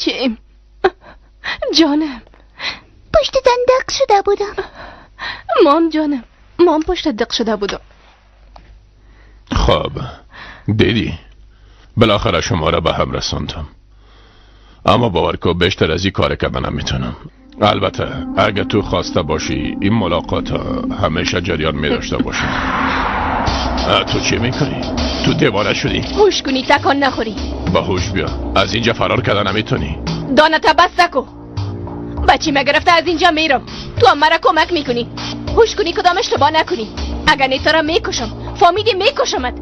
بچیم جانم، پشت دق شده بودم. مام جانم، مام پشت دق شده بودم. خب دیدی، بالاخره شما را به هم رساندم، اما باور کن بیشتر از این کار که من نمیتونم. البته اگه تو خواسته باشی این ملاقات همیشه جریان می داشته باشه. تو چی میکنی؟ تو دیوانه شدی؟ هوش کنی تکان نخوری. با هوش بیا، از اینجا فرار کردن نمیتونی. دانتا بس نکو، بچی مگرفته از اینجا میرم، تو هم مرا کمک میکنی. هوش کنی کدام اشتباه نکنی، اگر نه تو را میکشم. فهمیدی؟ میکشمت.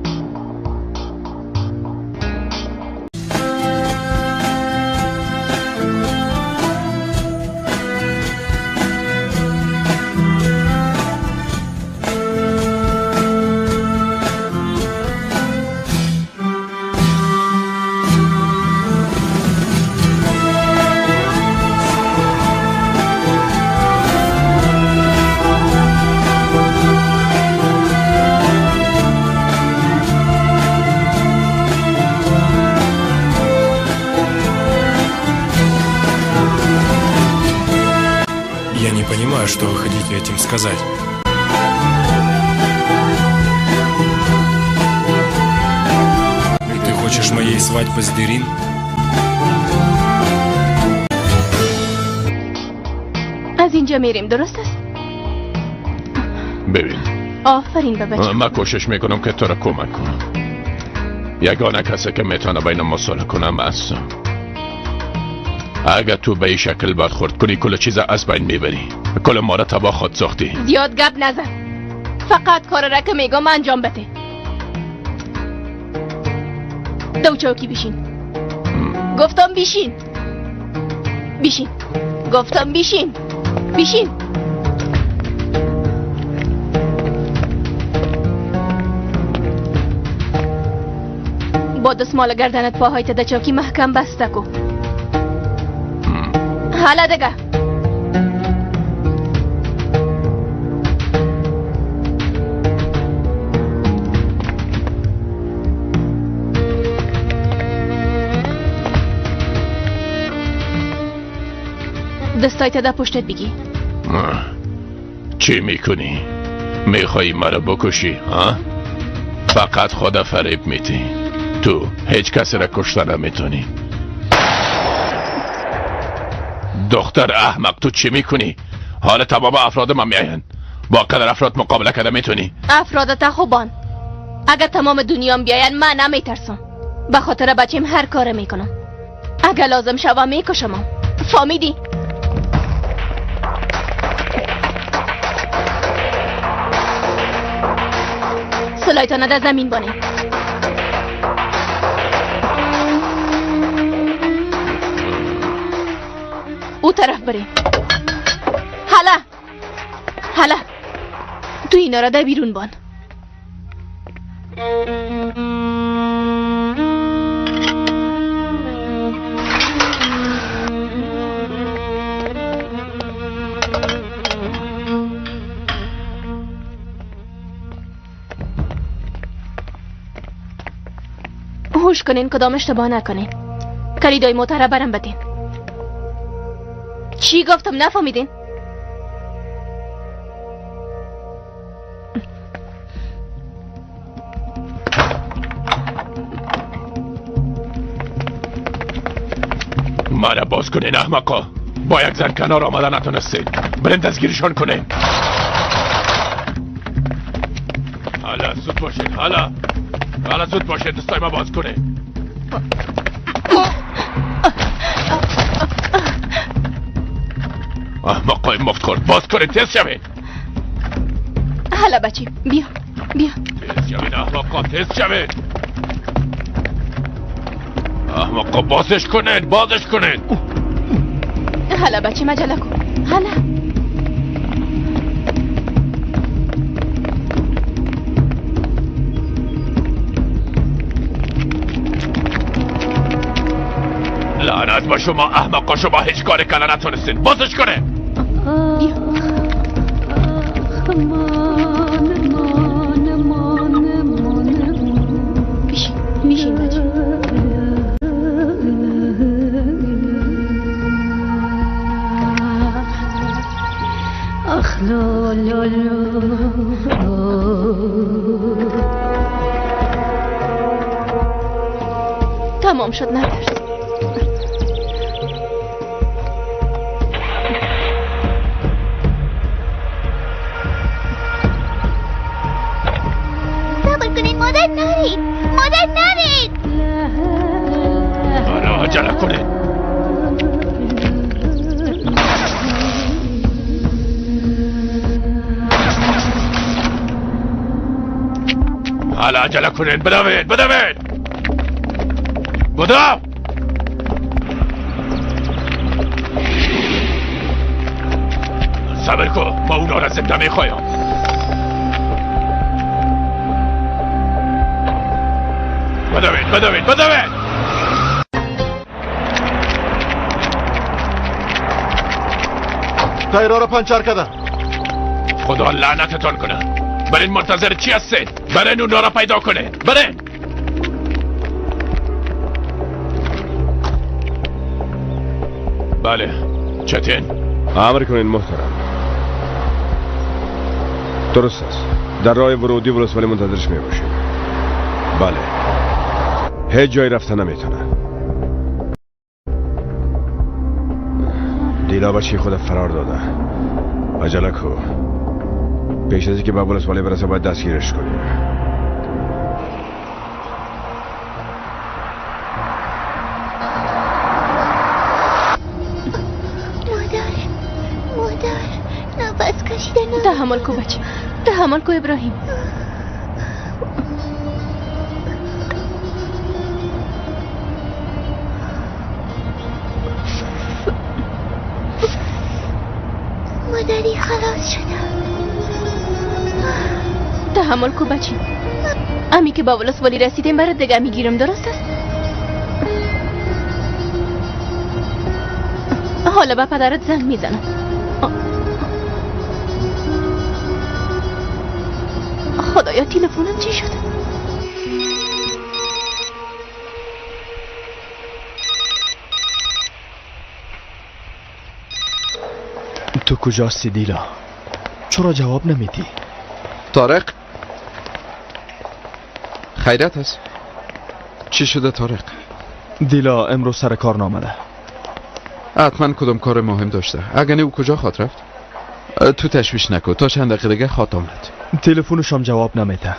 Понимаю, что вы хотите этим сказать. Ты хочешь моей свадьбы с Дерин? از اینجا میریم، درست است؟ ببین، آفرین به بچه. من کوشش میکنم که تو را کمک کنم. یگانه کسی که میتونه بین ما صلح کنم هستم. اگر تو به این شکل برخورد کنی کل چیز از بین میبری، کل ما را تباه خود ساختی. زیاد گپ نزن، فقط کار را که میگم انجام بده. دو چوکی بشین. گفتم بشین، بشین، گفتم بشین، بشین. با دستمال گردنت پاهایت در چوکی محکم بسته کو. حالا دیگه دستایت در پشتت بگی. چی میکنی؟ میخوایی مرا بکشی؟ ها؟ فقط خدا فریب میدی. تو هیچ کسی را کشته نمیتونی. دختر احمق، تو چی میکنی؟ حال تمام افراد من میاین. با قدر افراد مقابله کرده میتونی؟ افراد تا خوبان. اگر تمام دنیام بیاین من نمیترسم. به خاطر بچیم هر کار میکنم. اگر لازم شوه میکشم. فهمیدی؟ سلایتانه در زمین بانه. او طرف بریم. حالا حالا تو اینا را در بیرون بان. هوش کنین کدام اشتباه نکنین. کلیدای موتر برم بدین. چی گفتم نفهمیدین؟ مرا باز کنین احمقا. با یک زن کنار آمده نتونستید. برین دستگیرشان کنین. حالا زود باشین. حالا زود باشین دستای ما باز کنین. احمقای مفت خورد، باز کنین، تیز شوین. حالا بچی بیا بیا. تیز شوین احمقا، تیز شوین. احمقا بازش کنین، بازش کنین. حالا بچی مجله کن. حالا لعنت با شما احمقا، شما هیچ کاری کنه نتونستین. بازش کنه. بیشین بیشین بچه. تمام شد، نترس. صبر کنید مادر، نرید مادر، نرید. حالا عجله کنید. حالا عجله کنید، بدوید بدوید بدو. صبر کن، ما اونا را زنده میخوایم. بدوید بدوید بدوید. تایرها را پنچر کردن. خدا لعنتتان کنه. برین منتظر چی هستید؟ برین اونا را پیدا کنید. برین. بله چتین. امر کنین محترم. درست است. در راه ورودی ولسوالی منتظرش می باشیم. بله هیچ جای رفته نمیتونه. دیلا بچه خود فرار داده. عجله کو. پیش از اینکه به ولسوالی برسه باید دستگیرش کنیم. تحمل کو بچه، تحمل کو ابراهیم. مادری خلاص شدم. تحمل کو بچه. امی که با ولسوالی رسیدیم برات دیگه میگیرم، درست است؟ حالا به پدرت زنگ میزنم. خدایا تلفنم چی شد؟ تو کجاستی دیلا؟ چرا جواب نمیدی؟ طارق خیرت است. چی شده طارق؟ دیلا امروز سر کار نامده. حتما کدام کار مهم داشته. اگه نه او کجا خواد رفت؟ تو تشویش نکن، تا چند دقیقه دیگه خواد آمد. تلفنش هم جواب نمیده.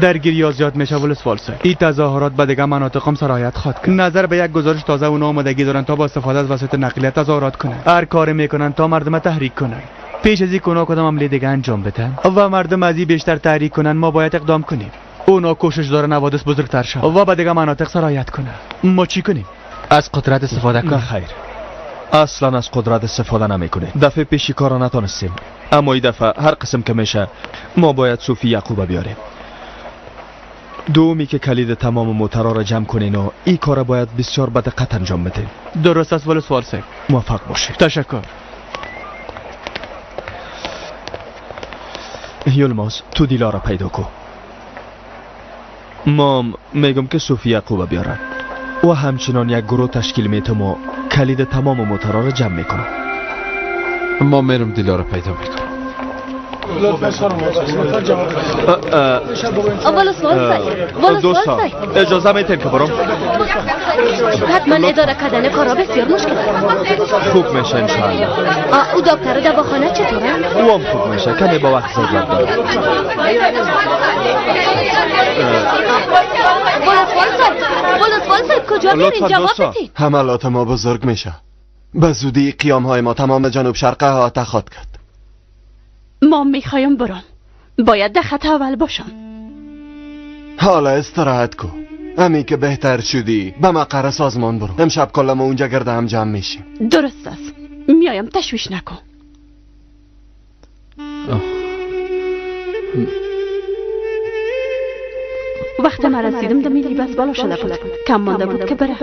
درگیری زیاد میشه ولسوال صاحب. این تظاهرات به دیگه مناطق هم سرایت خواهد کرد. نظر به یک گزارش تازه اونا آمادگی دارن تا با استفاده از وسایل نقلیه تظاهرات کنن. هر کاری میکنن تا مردم تحریک کنن. پیش از اینکه اونا کدام عملی دیگه انجام بدن و مردم از این بیشتر تحریک کنن، ما باید اقدام کنیم. اونا کوشش دارن حوادث بزرگتر شود و به دیگه مناطق سرایت کنن. ما چی کنیم؟ از قدرت استفاده کن. خیر، اصلا از قدرت استفاده نمیکنه. دفعه پیش کارا نتونستیم، اما این دفعه هر قسم که میشه ما باید صوفی یعقوب بیاریم. دومی که کلید تمام موترها را جمع کنین و این کار باید بسیار به دقت انجام بدین. درست است ولسوال صاحب. موفق باشید. تشکر. یلماز تو دیلا را پیدا کو. ما میگم که صوفی یعقوب بیارن و همچنان یک گروه تشکیل میتم و کلید تمام موترها را جمع میکنم. ما میرم دیلا را پیدا میکنم. دوستان اجازه میتیم که برم؟ حتما اداره کردن کارا بسیار مشکل است. خوب میشه انشاءالله. او دکتر دواخانه چطوره؟ او هم خوب میشه، کمی با وقت ضرورت داره. ولسوال صاحب کجا میرین؟ جواب بدید. حملات ما بزرگ میشه. به زودی قیام های ما تمام جنوب شرق احاطه خواهد کرد. ما میخوایم برم. باید در خط اول باشم. حالا استراحت کو. همی که بهتر شدی به مقر سازمان برو. امشب کل ما اونجا گرد هم جمع میشیم. درست است، میایم، تشویش نکن. وقتی من رسیدم دمی لباس بالا شده بود، کم مانده بود که بره.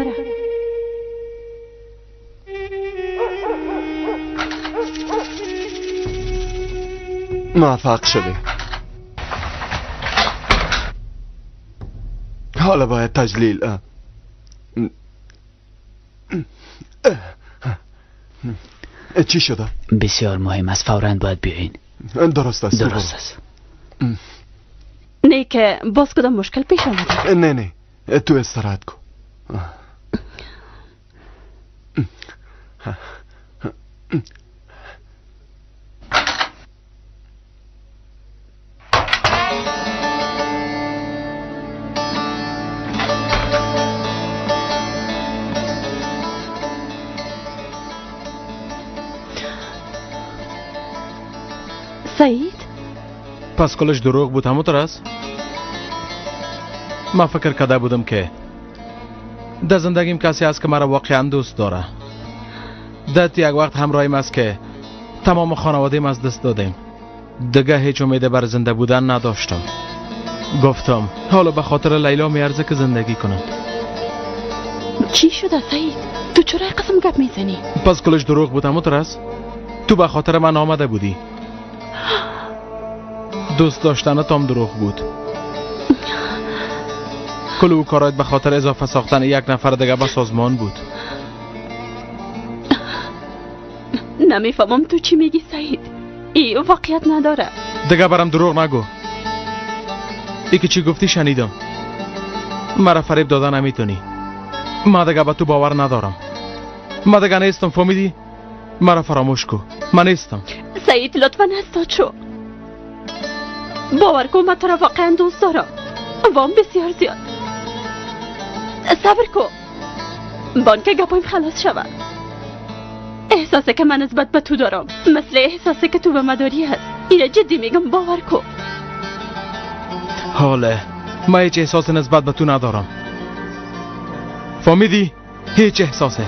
موفق شده. حالا باید تجلیل. چی شده؟ بسیار مهم است، فوراً باید بیاین. درست است. درست است. نه که باز کدام مشکل پیش آمده؟ نه نه، تو استراحت کن. سعید؟ پس کلش دروغ بود همونطور است؟ من فکر کرده بودم که در زندگیم کسی هست که مرا واقعا دوست داره. در یک وقت همراهیم است که تمام خانواده‌ام از دست دادیم. دیگه هیچ امید بر زنده بودن نداشتم. گفتم حالا به خاطر لیلا میارزه که زندگی کنم. چی شده سعید؟ تو چرا قسم گپ میزنی؟ پس کلش دروغ بود همونطور است؟ تو به خاطر من آمده بودی. دوست داشتن تام دروغ بود. کل او کارایت به خاطر اضافه ساختن یک نفر دیگه به سازمان بود. نمیفهمم تو چی میگی سعید. ای واقعیت نداره. دیگه برام دروغ نگو. ای که چی گفتی شنیدم. مرا فریب دادن نمیتونی. ما دیگه به تو باور ندارم. ما دیگه نیستم، فهمیدی؟ مرا فراموش کو. من نیستم. سعید لطفا استاد شو. باور کن من تو را واقعا دوست دارم. وام بسیار زیاد. صبر کن. بانک گپایم خلاص شود. احساسی که من نسبت به تو دارم مثل احساسی که تو به من داری هست. اینه جدی میگم، باور کن. حاله من هیچ احساس نسبت به تو ندارم. فهمیدی؟ هیچ احساسه.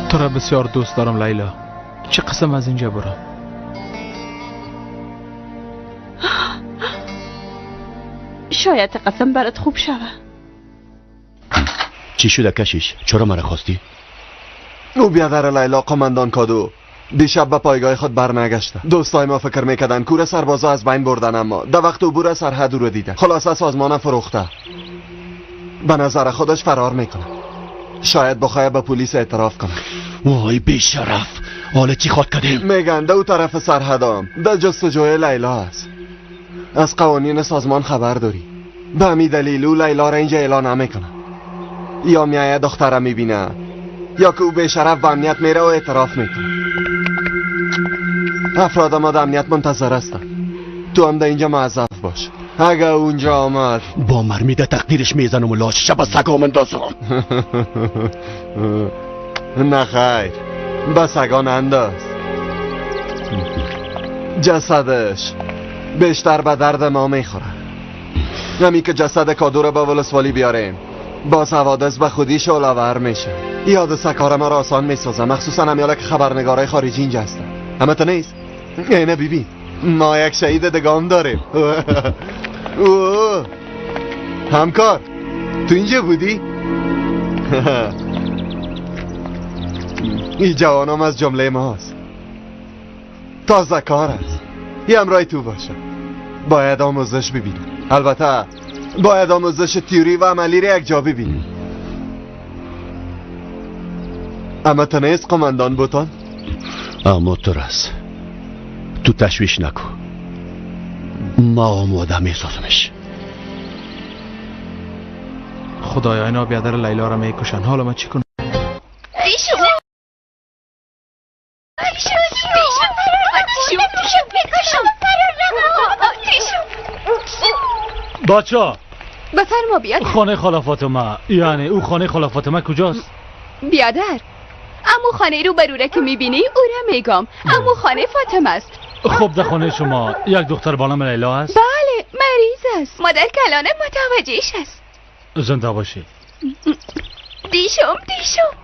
تو را بسیار دوست دارم لیلا. چه قسم از اینجا برم؟ شاید قسم برات خوب شوه. چی شده کشیش؟ چرا مرا خواستی؟ او بیادر لیلا قماندان کادو دیشب به پایگاه خود برنگشته. دوستای ما فکر میکردن کور سربازا از بین بردن، اما در وقت عبور سرحد او رو دیدن. خلاصه سازمان فروخته. به نظر خودش فرار میکنه. شاید بخواه به پلیس اعتراف کنه. وای بیشرف، حالا چی خواد کردیم؟ میگن دو طرف سرحدام در جستجوی لیلا است. از قوانین سازمان خبر داری. به همین دلیل او لیلا را اینجا اعلان نمیکنه. یا میایه دختره میبینه یا که او بیشرف به امنیت میره و اعتراف میکنه. افراد ما در امنیت منتظر هستن. تو هم در اینجا معذف باش. اگه اونجا آمد با مرمی در تقدیرش میزنم و لاشش به سگا مندازم. نه خیر، به سگا ننداز. جسدش بیشتر به درد ما میخوره. همی که جسد کادو رو به ولسوالی بیاریم باز حوادث به خودی شعله‌ور میشه. یاد سکار ما را آسان میسازه، مخصوصا همیالا که خبرنگارای خارجی اینجا هستن. همه تا نیست؟ اینه بیبی، ما یک شهید دگام داریم. همکار تو اینجا بودی؟ این جوانم از جمله ماست. تازه کار است. یه همراه تو باشه. باید آموزش ببینیم. البته باید آموزش تیوری و عملی را یک جا ببینیم. اما تو نیست قماندان بوتان؟ اما تو راست. تو تشویش نکن. ما آماده میسازمش. خدایا اینا بیادر لیلا را میکشن. حالا من چی کنم؟ بچه بفرما بیادر. خانه خاله فاطمه، یعنی او خانه خاله فاطمه کجاست؟ بیادر امو خانه رو بروره که میبینی او را میگم. امو خانه فاطمه است. خب در خانه شما یک دختر با نام لیلا است؟ بله مریض است. مادر کلانه متوجهش است. زنده باشی. دیشم دیشم.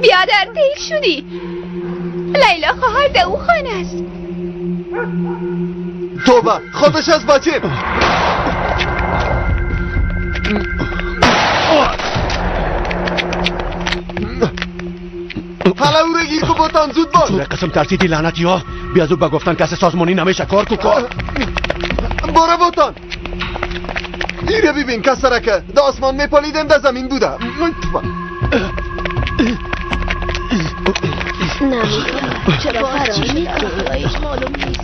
بیادر دیر شدی. لیلا خواهر در او خانه است. توبه خودش از بچه. حالا او را گیر کو بوتان، زود باش. چون قسم ترسیدی لعنتی ها. بیا زود به گفتن کس سازمانی نمیشه. کار کو کار. برو بوتان. ایره ببین کسرکه در آسمان میپالیدم در زمین بوده. نمیدونم چرا فرار میکنه، معلوم نیست.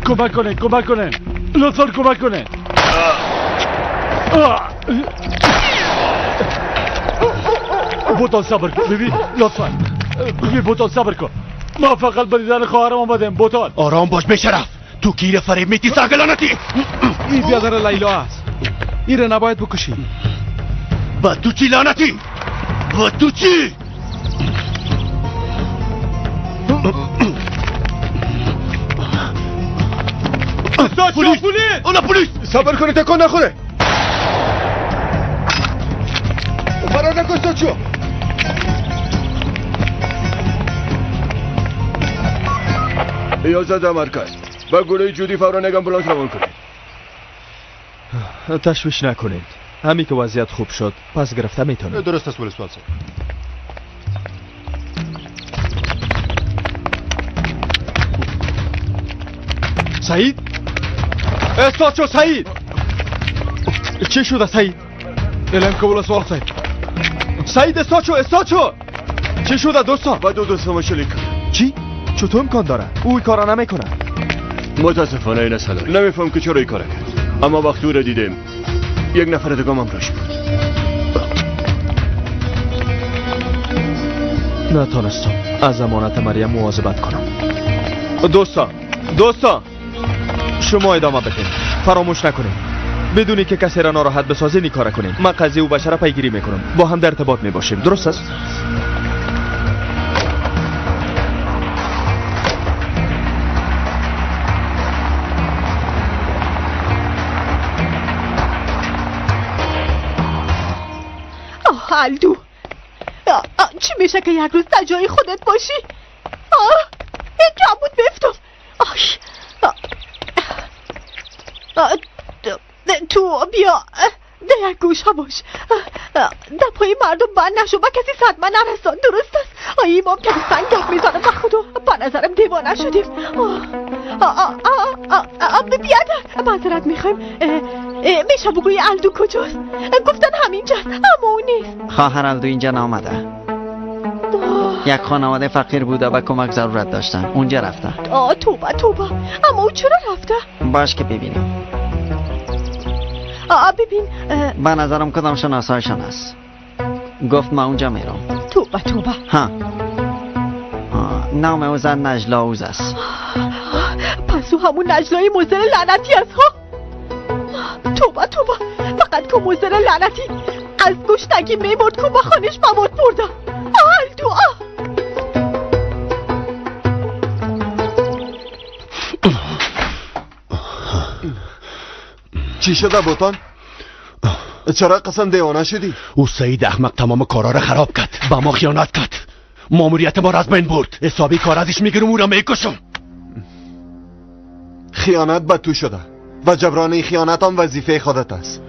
کمک کنه، کمک کنه، لطفا کمک کنه. بوتان صبر کن ببین، لطفا ببین بوتان صبر کن. ما فقط به دیدن خواهرم آمدیم. بوتان آرام باش بیشرف، تو گیر فریب میتی سگ لعنتی. این بیادر لیلا است، این را نباید بکشی. با تو چی لعنتی؟ با تو چی؟ پلیس! اونا پلیس! صبر کنی تکان نخوره. فرار نکن ساچو. 11 مرکز با گروه جودی فورا یک آمبولانس روان کنید. تشویش نکنید، همین که وضعیت خوب شد پس گرفته میتونید. درست است ولسوال صاحب. سعید؟ استاد شو سعید! چی شده سعید؟ اعلام که ولسوال صاحب. سعید استاد شو، استاد شو! چی شده دوستان؟ با دو دوست ما شلیک کرد. چی؟ چطور امکان داره؟ او این کارا نمیکنه. متاسفانه این اصلا نمیفهم که چرا این کار کرد، اما وقتی او را دیدیم یک نفر دیگه هم همراهش بود. نتانستم از امانت مریم مواظبت کنم. دوستان، دوستان، شما ادامه بدین، فراموش نکنید بدونی که کسی را ناراحت بسازین این کار کنین. من قضیه او بشر پیگیری میکنم، با هم در ارتباط میباشیم. درست است؟ آه الدو، چی میشه که یک روز در جای خودت باشی؟ آه یک بود بفتم. تو بیا در یک گوشه باش، در پای مردم بند نشو، با کسی صدمه نرسان. درست است؟ آی امام که سنگ گپ میزنم به خدا، به نظرم دیوانه شدیم. بیادر معذرت میخوایم، میشه بگویی الدو کجاست؟ گفتن همینجاست اما او نیست. خواهر الدو اینجا نامده. یک خانواده فقیر بوده و کمک ضرورت داشتن، اونجا رفته. توبه توبه، اما او چرا رفته؟ باش که ببینم. ببین به نظرم کدام شناسایشان است. گفت من اونجا میرم. توبه توبه. ها، نام او زن نجلا اوز است. پس او همون نجلای مضر لعنتی است ها. توبه توبه، فقط که مضر لعنتی از گشنگی میمرد که با خانش مواد برده. الدو چی شده بوتان؟ چرا قسم دیوانه شدی؟ او سعید احمق تمام کارا را خراب کرد، با ما خیانت کرد، ماموریت ما را از بین برد. حسابی کار ازش میگیرم، او را میکشم. خیانت به تو شده و جبران خیانت هم وظیفه خودت است.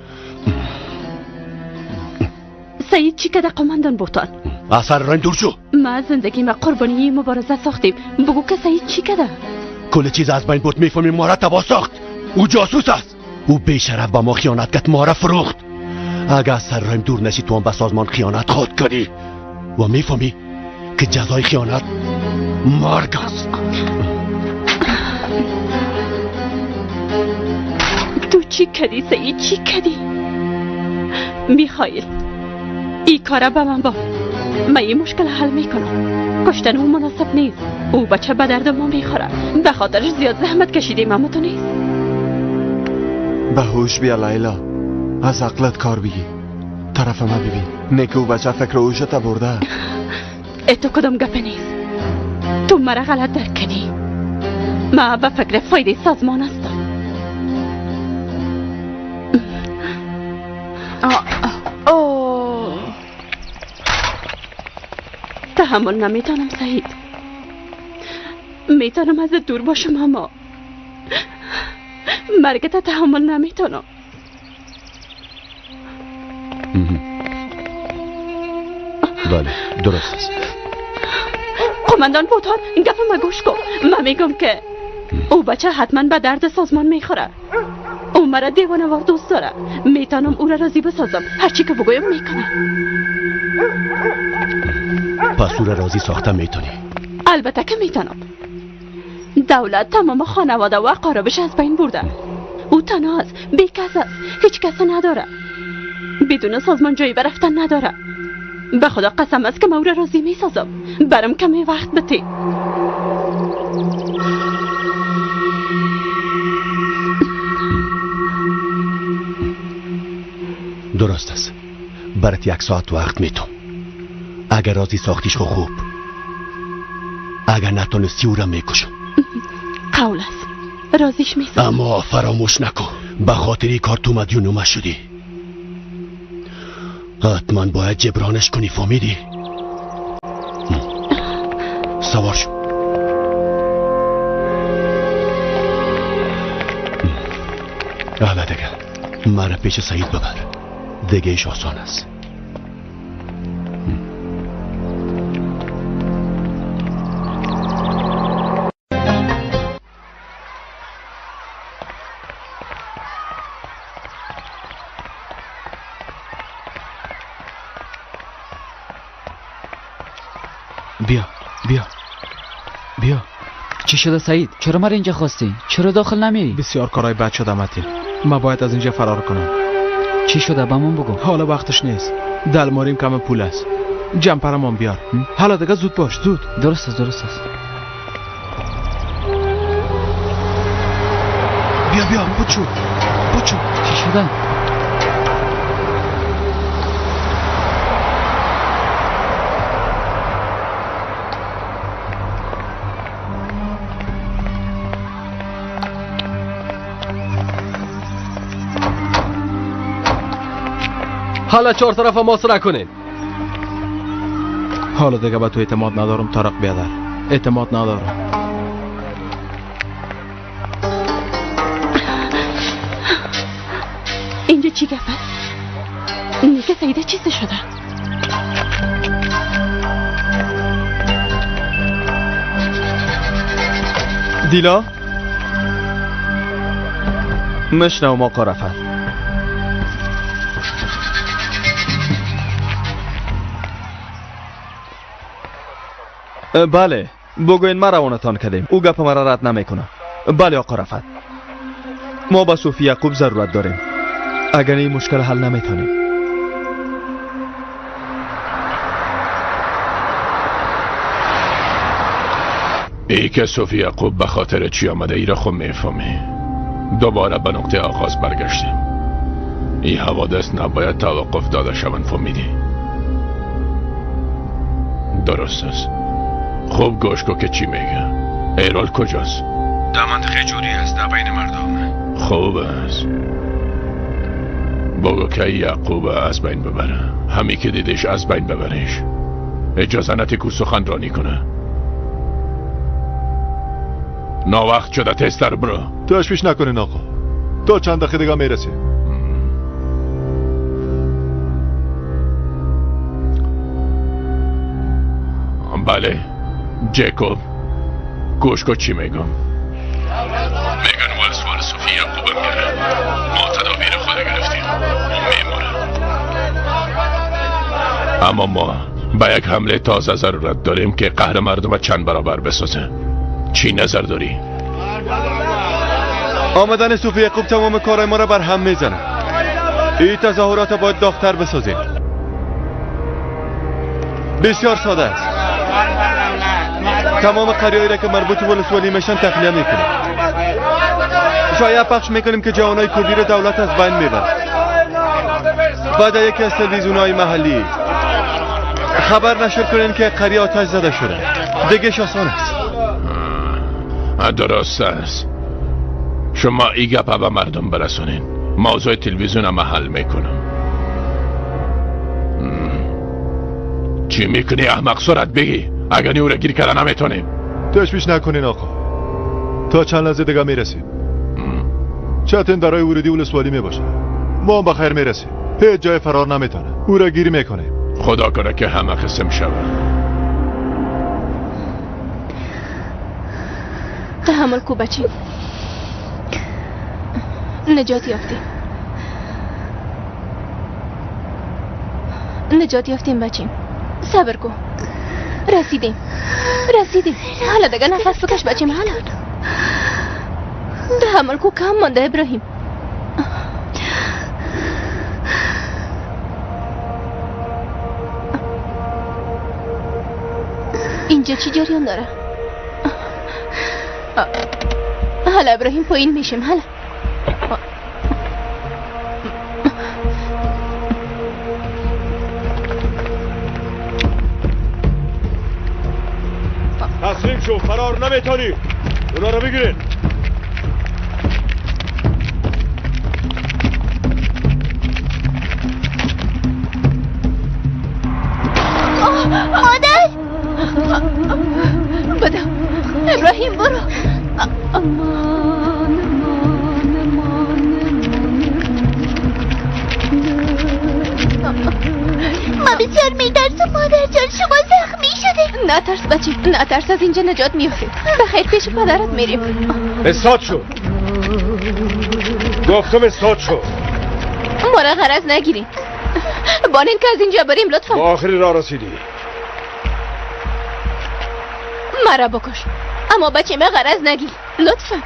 سعید چی کده قماندان بوتان؟ اثر رایم دور شو. ما زندگی ما قربانی مبارزه ساختیم، بگو که سعید چی کده؟ کل چیز از بین برد، میفهمی ما را تباه ساخت. او جاسوس است. او بیشرف با ما خیانت کرد، ما را فروخت. اگر از سر رایم دور نشی تو هم به سازمان خیانت خود کردی و میفهمی که جزای خیانت مرگ است. تو چی کردی سعید؟ چی کردی؟ میخایل ای کاره به من با من این مشکل حل میکنم. کشتن او مناسب نیست، او بچه به درد ما میخوره، به خاطرش زیاد زحمت کشیدیم اما تو نیست. به هوش بیا لیلا، از عقلت کار بگی. طرف ما ببین، نیکو بچه فکر اوشت برده. اتو کدام گپ نیست، تو مرا غلط درک کردی. ما به فکر فایده سازمان هستم. تحمل نمیتونم سعید، میتونم از دور باشم اما مرگت تحمل نمیتونم. بله درست است. قماندان بوتان گپ ما گوش کن. من میگم که او بچه حتما به درد سازمان میخوره. او مرا دیوانه وار دوست داره. میتونم او را راضی بسازم. هرچی که بگویم میکنه. پس او را راضی ساخته میتونی؟ البته که میتونم. دولت تمام خانواده و اقاربش از بین برده. او تنها است، بی کس است، هیچ کس نداره. بدون سازمان جایی برفتن نداره. به خدا قسم است که من او را راضی میسازم. برم کمی وقت بده. درست است. برات 1 ساعت وقت میتم. اگر راضی ساختیش خوب، اگر نتونستی او را میکشم. قول است، راضیش میسازم. اما فراموش نکن به خاطر کار تو مدیون شدی. حتما باید جبرانش کنی، فهمیدی؟ سوار شو. حالا دیگه مرا پیش سعید ببر، دیگه ایش آسان است. بیا بیا بیا. چی شده سعید؟ چرا مرا اینجا خواستی؟ چرا داخل نمیری؟ بسیار کارهای بد شده متین. من باید از اینجا فرار کنم. چی شده؟ به من بگو. حالا وقتش نیست. دلماریم کم پول است. جمپرمان بیار. حالا دیگه زود باش، زود. درست است، درست است. بیا بیا، بچو بچو. چی شده؟ حالا 4 طرف محاصره کنین. حالا دیگه به تو اعتماد ندارم طارق بیادر، اعتماد ندارم. اینجا چی گپ است؟ نیکه سعیده چیزی شده؟ دیلا مشنو آقا رفت. بله بگوین ما روانتان کردیم. او گپ مرا رد نمیکنه. بله آقا رفت، ما با صوفی یعقوب ضرورت داریم. اگر این مشکل حل نمیتونیم. ای که صوفی یعقوب به خاطر چی آمده ای را خود میفهمی. دوباره به نقطه آغاز برگشتیم. این حوادث نباید توقف داده شوند، فهمیدی؟ درست است. خوب گوش کو که چی میگه. ایرال کجاست؟ در منطقه جوری است، در بین مردم. خوب است. بگو که یعقوب از بین ببره. همی که دیدش از بین ببرش. اجازه نده که سخنرانی کنه. ناوقت شده، تستر برو. تشویش نکنین آقا، تا چند دقیقه دیگه میرسیم. بله جیکوب، گوش کن چی میگم. میگن ولسوال صوفی یعقوب میره. ما تدابیر خود گرفتیم، او میمونه. اما ما به یک حمله تازه ضرورت داریم که قهر مردم چند برابر بسازه. چی نظر داری؟ آمدن صوفی یعقوب تمام کارهای ما را بر هم میزنه. این تظاهرات باید داغ‌تر بسازیم. بسیار ساده است. تمام قریه‌ای را که مربوط به ولسوالی میشن تخلیه میکنیم. شایعه پخش میکنیم که جوانای کردی را دولت از بین میبره. بعد یکی از تلویزیون‌های محلی خبر نشر کنین که قریه آتش زده شده. دیگه آسان است. درست است. شما ای گپ به مردم برسونین. موضوع تلویزیون هم حل میکنم. چی میکنی احمق؟ سرعت بگی. اگر او را گیر کردن نمیتونیم. تشویش نکنین آقا، تا چند لحظه دیگه میرسیم. چتن درای ورودی ولسوالی میباشه. ما هم بخیر میرسیم. هیچ جای فرار نمیتونه. او را گیر میکنیم. خدا کنه که همه قسم شود. تحمل کو بچی، نجات یافتیم، نجات یافتیم بچیم. صبر کن، رسیدیم رسیدیم. حالا دیگه نفس بکش بچیم. حالا تحمل کو، کم مانده ابراهیم. اینجا چی جریان داره؟ حالا ابراهیم پایین میشیم. حالا تسلیم شو، فرار نمیتونی. اونا رو بگیرین. مادر بده ابراهیم برو. ما بسیار میترسم مادر جان، شما زخمی شده. نترس بچی، نترس، از اینجا نجات میافتیم. بخیر پیش پدرت میریم. استاد شو، گفتم استاد شو. ما را غرض نگیریم، بانین که از اینجا بریم لطفا. با آخری راه رسیدی. مرا بکش، اما بچه ما غرض نگیر لطفا.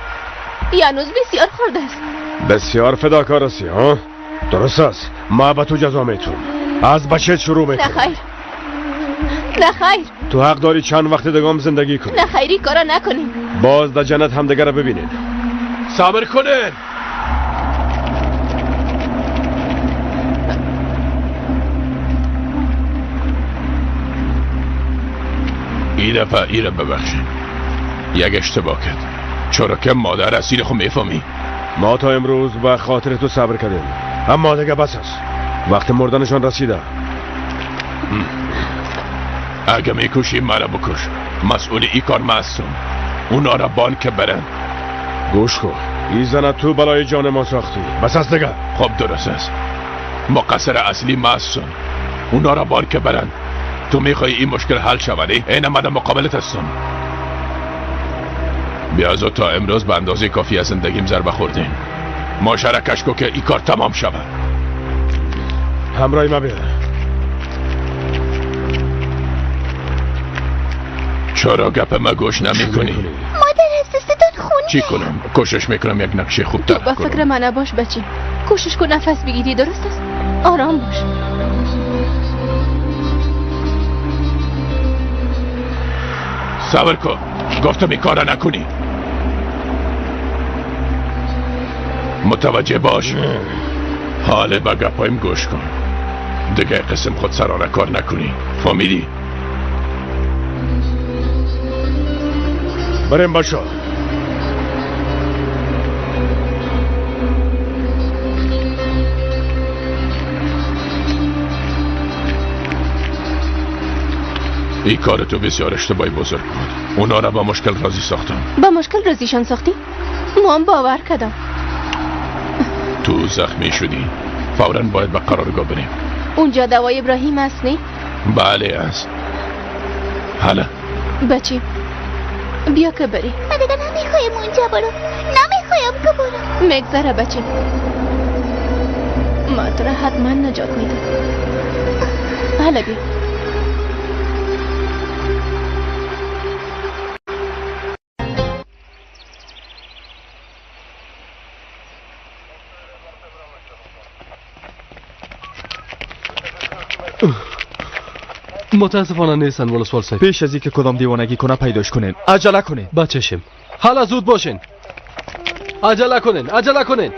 یانوز بسیار خورده است. بسیار فداکار هستی ها؟ درست است، ما به تو جزا میتونم. از بچه شروع میکنم. نه خیر، نه خیر. تو حق داری چند وقت دیگه هم زندگی کنی. نه خیری کارا نکنیم. باز در جنت همدیگه را ببینید. صبر کنین. این دفعه ایره ببخشین، یک اشتباه کرد. چرا که مادر اصیل خو میفهمی. ما تا امروز به خاطر تو صبر کردیم، اما دیگه بس است. وقت مردنشان رسیده. اگه میکشی مرا بکش، مسئول ای کار ما هستم. اونا را بان که برن. گوش کن، این زن تو بلای جان ما ساختی، بس است دیگه. خب درست است، مقصر اصلی ما هستم. اونا را بان که برن. تو میخوای این مشکل حل شود؟ این من مقابلت هستم. بیازو تا امروز به اندازه کافی از زندگیم ضربه خوردیم. ما شرکش کو که این کار تمام شود. همراه ما بیا. چرا گپ ما گوش نمی کنی؟ مادر از دستتان خونه. چی کنم؟ کوشش میکنم یک نقشه خوب طرح کنم. تو با فکر من نباش بچه، کوشش کن نفس بگیری. درست است، آرام باش. صبر کن، گفتم این کارا نکنی. متوجه باش. حالا به گپایم گوش کن. دیگه قسم خود سرانه کار نکنی، فهمیدی؟ بریم باشو. این کار تو بسیار اشتباهی بزرگ بود. اونا را با مشکل راضی ساختم. با مشکل راضیشان ساختی؟ ما هم باور کردم. تو زخمی شدی، فورا باید به قرارگاه بریم. اونجا دوای ابراهیم است نه؟ بله است. حالا بچه بیا که بری. من دیگه نمیخوایم اونجا برم، نمیخوایم که برم. میگذره بچه، ما تو را حتما نجات میدم. حالا بیا. متاسفانه نیستن ولسوال صاحب. پیش از اینکه کدام دیوانگی کنه پیداش کنین. عجله کنین. بچشم. حالا زود باشین. عجله کنین، عجله کنین.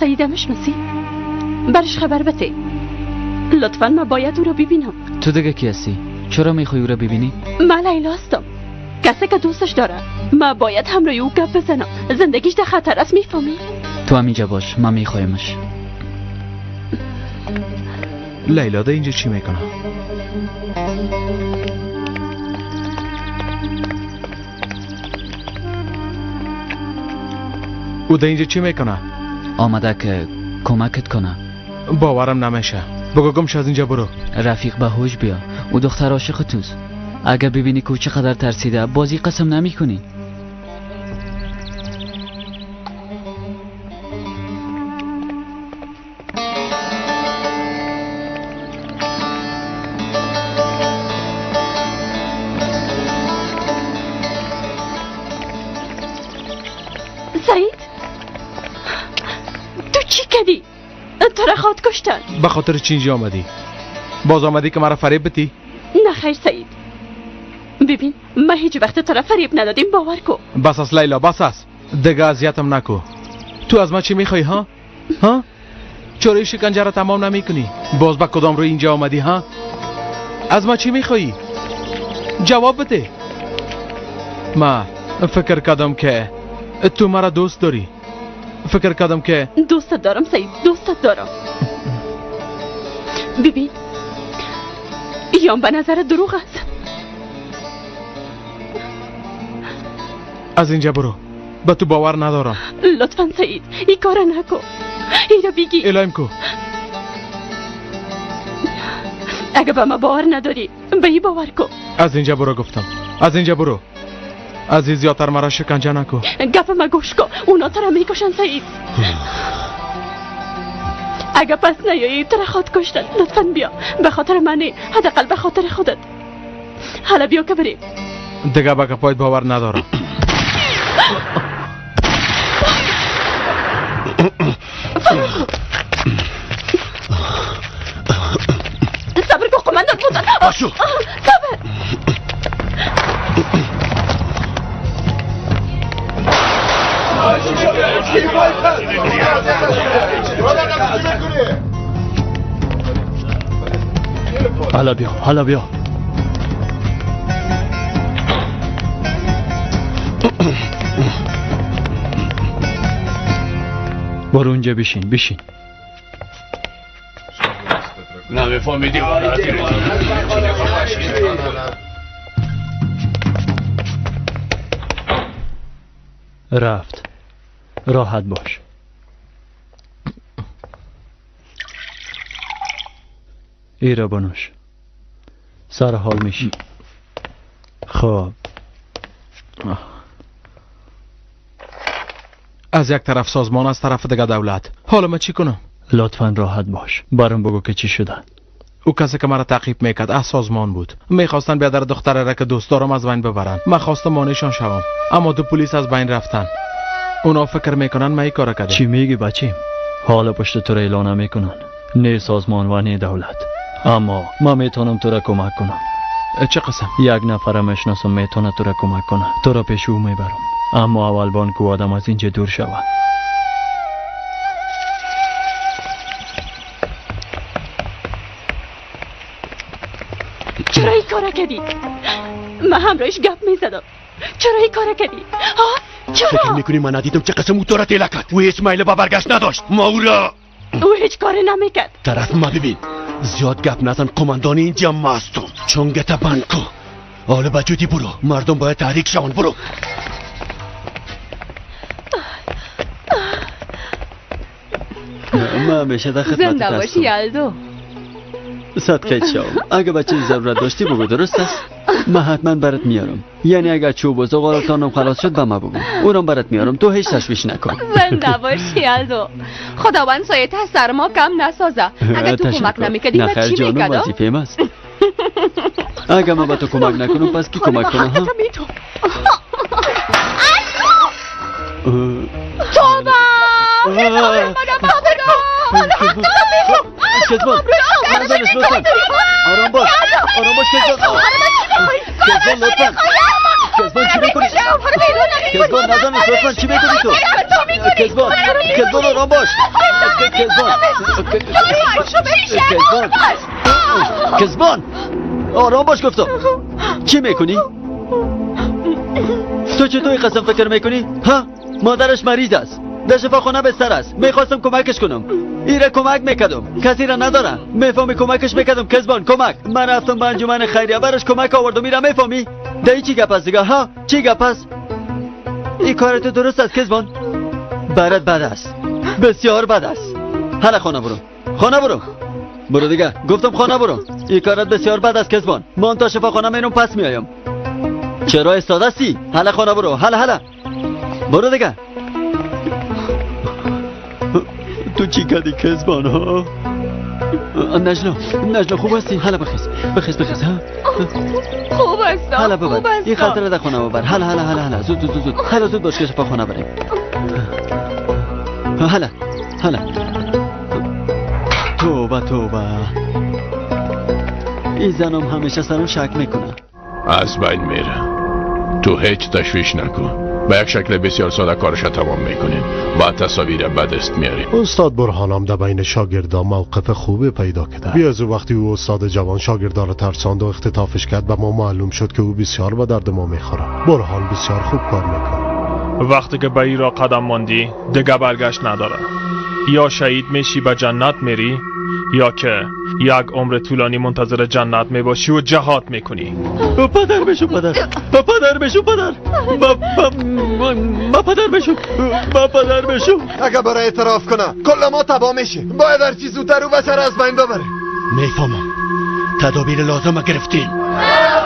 سعیده میشناسی؟ برش خبر بده. لطفا من باید او را ببینم. تو دیگه کی هستی؟ چرا میخوای او را ببینی؟ من لیلا هستم، کسی که دوستش داره. من باید همراه او گپ بزنم. زندگیش در خطر است، میفهمی؟ تو همینجا باش، من میخوایمش. لیلا ده اینجا چی میکنه؟ او ده اینجا چی میکنه؟ آمده که کمکت کنه. باورم نمیشه. بگو گمش از اینجا برو. رفیق به هوش بیا، او دختر عاشق توست. اگه ببینی که چقدر ترسیده بازی قسم نمی کنی. سعید تو چی کردی؟ تو را خود کشتن. به خاطر چی اینجا آمدی؟ باز آمدی که مرا فریب بدی؟ نه خیر سعید، ببین من هیچ وقت تو را فریب ندادیم، باور کن. بس است لیلا، بس است دیگه، اذیتم نکو. تو از من چی میخوای ها؟ ها؟ چرا شکنجه را تمام نمیکنی؟ باز به کدام روی اینجا آمدی ها؟ از من چی میخوایی؟ جواب بده. ما فکر کردم که تو مرا دوست داری. فکر کردم که دوستت دارم سعید، دوستت دارم. ببین یام به نظر دروغ است. از اینجا برو، به تو باور ندارم. لطفا سعید این کار نکن، این را بگی. الایم کو. اگه به ما باور نداری به این باور کن. از اینجا برو گفتم، از اینجا برو. از این زیادتر مرا شکنجه نکن. گپ ما گوش کن، اونا تو را میکشن سعید. اگه پس نیایی تو را خود کشتن. لطفا بیا، به خاطر منی، حداقل به خاطر خودت. حالا بیا که بریم. دیگه به گپایت باور ندارم. صبر کن قماندان بودن. باشو. صبر. حالا بیا، حالا بیا. برو اونجا بشین، بشین. نمیفهمیدی. رفت، راحت باش. ایرا بنوش، سر حال میشی. خب از یک طرف سازمان، از طرف دیگه دولت. حالا من چی کنم؟ لطفا راحت باش، برام بگو که چی شده. او کسی که مرا تعقیب میکرد از سازمان بود. میخواستن بیادر دختره را که دوست دارم از بین ببرن. من خواستم مانعشان شوم، اما دو پلیس از بین رفتن. اونا فکر میکنن من این کارا کردم. چی میگی بچیم؟ حالا پشت تو را اعلان نمیکنن، نه سازمان و نه دولت. اما من میتونم تو را کمک کنم. چه قسم؟ یک نفر میشناسم میتونه تو را کمک کنه. تو را پیش او میبرم، اما اول بانک و آدم از اینجا دور شود. چرا این کارا کردی؟ من همراهش گپ میزدم. چرا این کارا کردی؟ ها؟ چرا؟ فکر میکنی من ندیدم چه قسم او تو را تیله کرد؟ او هیچ میل به برگشت نداشت. ما او را او هیچ کاری نمیکرد. طرف ما ببین، زیاد گپ نزن، قماندان اینجا ما هستم. چونگت بند کن. حالا به جودی برو، مردم باید تحریک شوند. برو. من همیشه در خدمتت زنده باشی یلدو. صدقه شوم، اگه به چیز ضرورت داشتی بگو، درست است؟ من حتما برات میارم. یعنی اگر چوب و زغالتانم خلاص شد به من بگو، اونم برات میارم. تو هیچ تشویش نکن. زنده باشی یلدو. خداوند سایه از سر ما کم نسازه. اگه تو کمک نمیکردی من چی میکردم؟ وظیفه‌م است. اگه من به تو کمک نکنم پس کی کمک کنه؟ ها؟ توبه! کزبان نزنش لطفا. آرام باش، آرام باش کزبان. کزبان لطفا. کزبان چی میکنی؟ کزبان نزنش لطفا. چی میکنی تو؟ کزبان، کزبان آرام باش. کزبان، کزبان، کزبان آرام باش گفتم. چی میکنی؟ تو چطور قسم فکر میکنی؟ ها؟ مادرش مریض است، در شفاخانه بستر است. میخواستم کمکش کنم، ایره کمک میکردم، کسی را ندارم. میفهمی؟ کمکش میکردم کزبان، کمک. من رفتم به انجمن خیریه برش کمک آوردم. ایره میفهمی؟ ده چی گپ است دیگه؟ ها؟ چی گپ است؟ این کار تو درست است کزبان؟ برات بد است، بسیار بد است. حالا خانه برو، خانه برو، برو دیگه. گفتم خانه برو. این کارت بسیار بد است کزبان. من تا شفاخانه میرم پس میایم. چرا ایستاده هستی؟ حالا خانه برو، حالا حالا برو دیگه. تو چی کردی کزبان؟ ها؟ نجلا، نجلا خوب هستی؟ حالا بخیز، بخیز، بخیز. ها؟ خوب هستم. حالا ببر این خاطر را در خانه ببر. حالا حالا حالا حالا زود زود زود. حالا زود باش که شفاخانه بریم. حالا حالا. توبه توبه. این زنم همیشه سرم شک میکنه. از بین میره. تو هیچ تشویش نکن. به یک شکل بسیار ساده کارش تمام میکنیم. با تصاویر به دست میاریم. استاد برهانم در بین شاگردا موقف خوبی پیدا کرده. بی از وقتی او استاد جوان شاگردا را ترساند و اختطافش کرد، به ما معلوم شد که او بسیار به درد ما میخوره. برهان بسیار خوب کار میکنه. وقتی که به ای را قدم ماندی دیگه برگشت نداره. یا شهید میشی به جنت میری، یا که یک عمر طولانی منتظر جنت میباشی و جهاد میکنی. پدر بشو، پدر، پدر بشو، پدر، ما پدر بشو، ما پدر بشو. اگه برای اعتراف کنه کل ما تباه میشه. باید هر چیز زودتر او بشر از بین ببره. میفهمم. تدابیر لازم گرفتیم.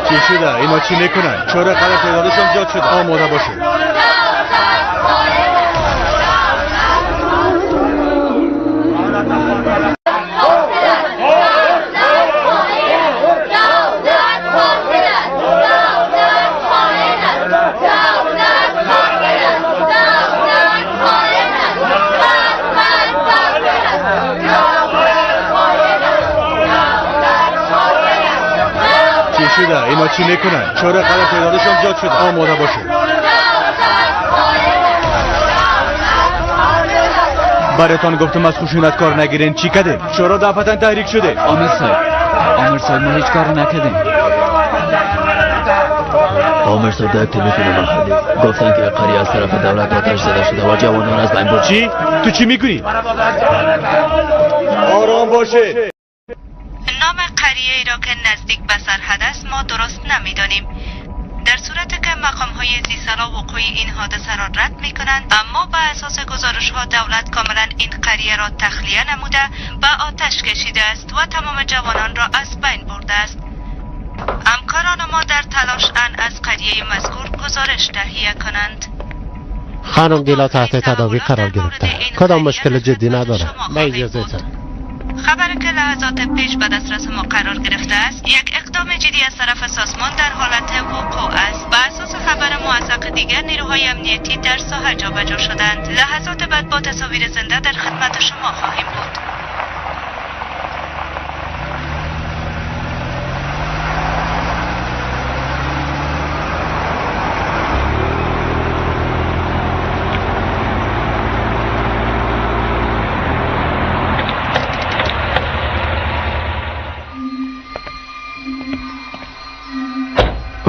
چی شده؟ اینا چی میکنن؟ چرا قدر تعدادشون زیاد شده؟ آماده باشید. شده؟ اینا چی میکنن؟ چرا قدر تعدادشون زیاد شده؟ آماده باشید. براتان گفتم از خشونت کار نگیرین. چی کردین؟ چرا دفعتا تحریک شده؟ آمر صاحب، آمر صاحب ما هیچ کار نکردیم. آمر صاحب در تلفن محلی گفتن که قریه از طرف دولت آتش زده شده و جوانان از بین برد. چی؟ تو چی میکنی؟ آرام باشید. نام قریه ای را که نزدیک به سرحد است ما درست نمیدانیم. در صورت که مقام های ذی‌صلاح وقوع این حادثه را رد می کنند، اما به اساس گزارش ها دولت کاملا این قریه را تخلیه نموده و آتش کشیده است و تمام جوانان را از بین برده است. همکاران ما در تلاش اند از قریه مذکور گزارش تهیه کنند. خانم گیلا تحت تداوی قرار گرفته. کدام مشکل جدی نداره. به اجازه تان. خبر که لحظات پیش به دسترس ما قرار گرفته است، یک اقدام جدی از طرف سازمان در حالت وقوع است. به اساس خبر موثق دیگر نیروهای امنیتی در ساحه جابجا شدند. لحظات بعد با تصاویر زنده در خدمت شما خواهیم بود.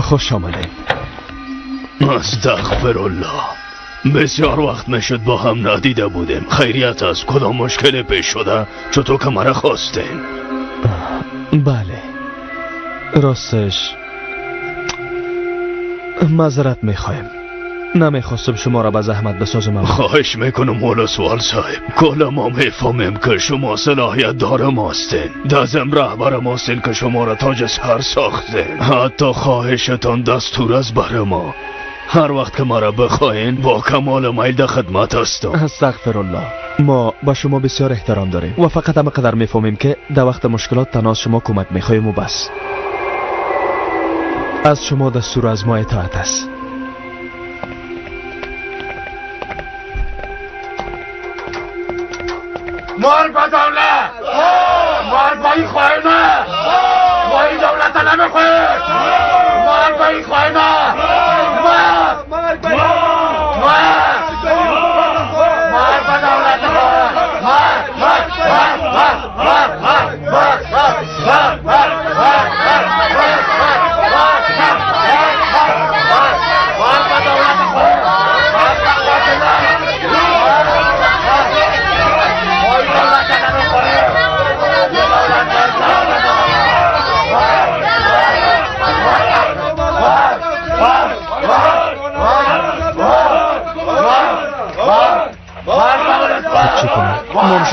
خوش آمدید. استغفرالله، بسیار وقت میشد با هم ندیده بودیم. خیریت از کدام مشکل پیش شده؟ چطور که مرا خواستین؟ بله، راستش معذرت میخوایم، نمیخواستم شما را به زحمت بسازم. خواهش میکنم ولسوال صاحب، کل ما میفهمیم که شما صلاحیت دار ماستین، دزم رهبر ماستین که شما را تاج سر ساختین. حتی خواهشتان دستور است بر ما. هر وقت که مرا بخواین با کمال میل در خدمت هستم. استغفرالله، ما با شما بسیار احترام داریم و فقط هم قدر میفهمیم که در وقت مشکلات تنها از شما کمک میخواهیم و بس. از شما دستور از ما اطاعت است. مرگ به دولت، مرگ به این خائنه، ما این دولت نمیخواهیم. مرگ به این خائنه، مرگ، مرگ،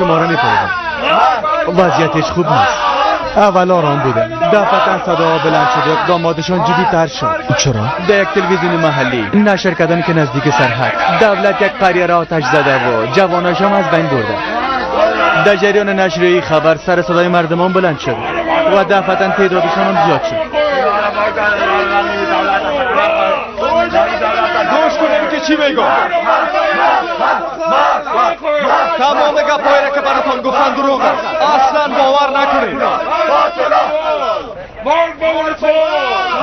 شما را میپریدم. وضعیتش خوب نیست. اول آرام بوده، دفعتا صدا بلند شد و اقداماتشان جدی‌تر شد. چرا؟ در یک تلویزیون محلی نشر کردن که نزدیک سرحد دولت یک قریه را آتش زده و جواناش هم از بین برده. در جریان نشریه خبر سر صدای مردمان بلند شد و دفعتا تعدادشان هم زیاد شد. گوش کنیم که چی میگم. تمام گپایی را که براتان گفتن دروغ است. اصلا باور نکنید.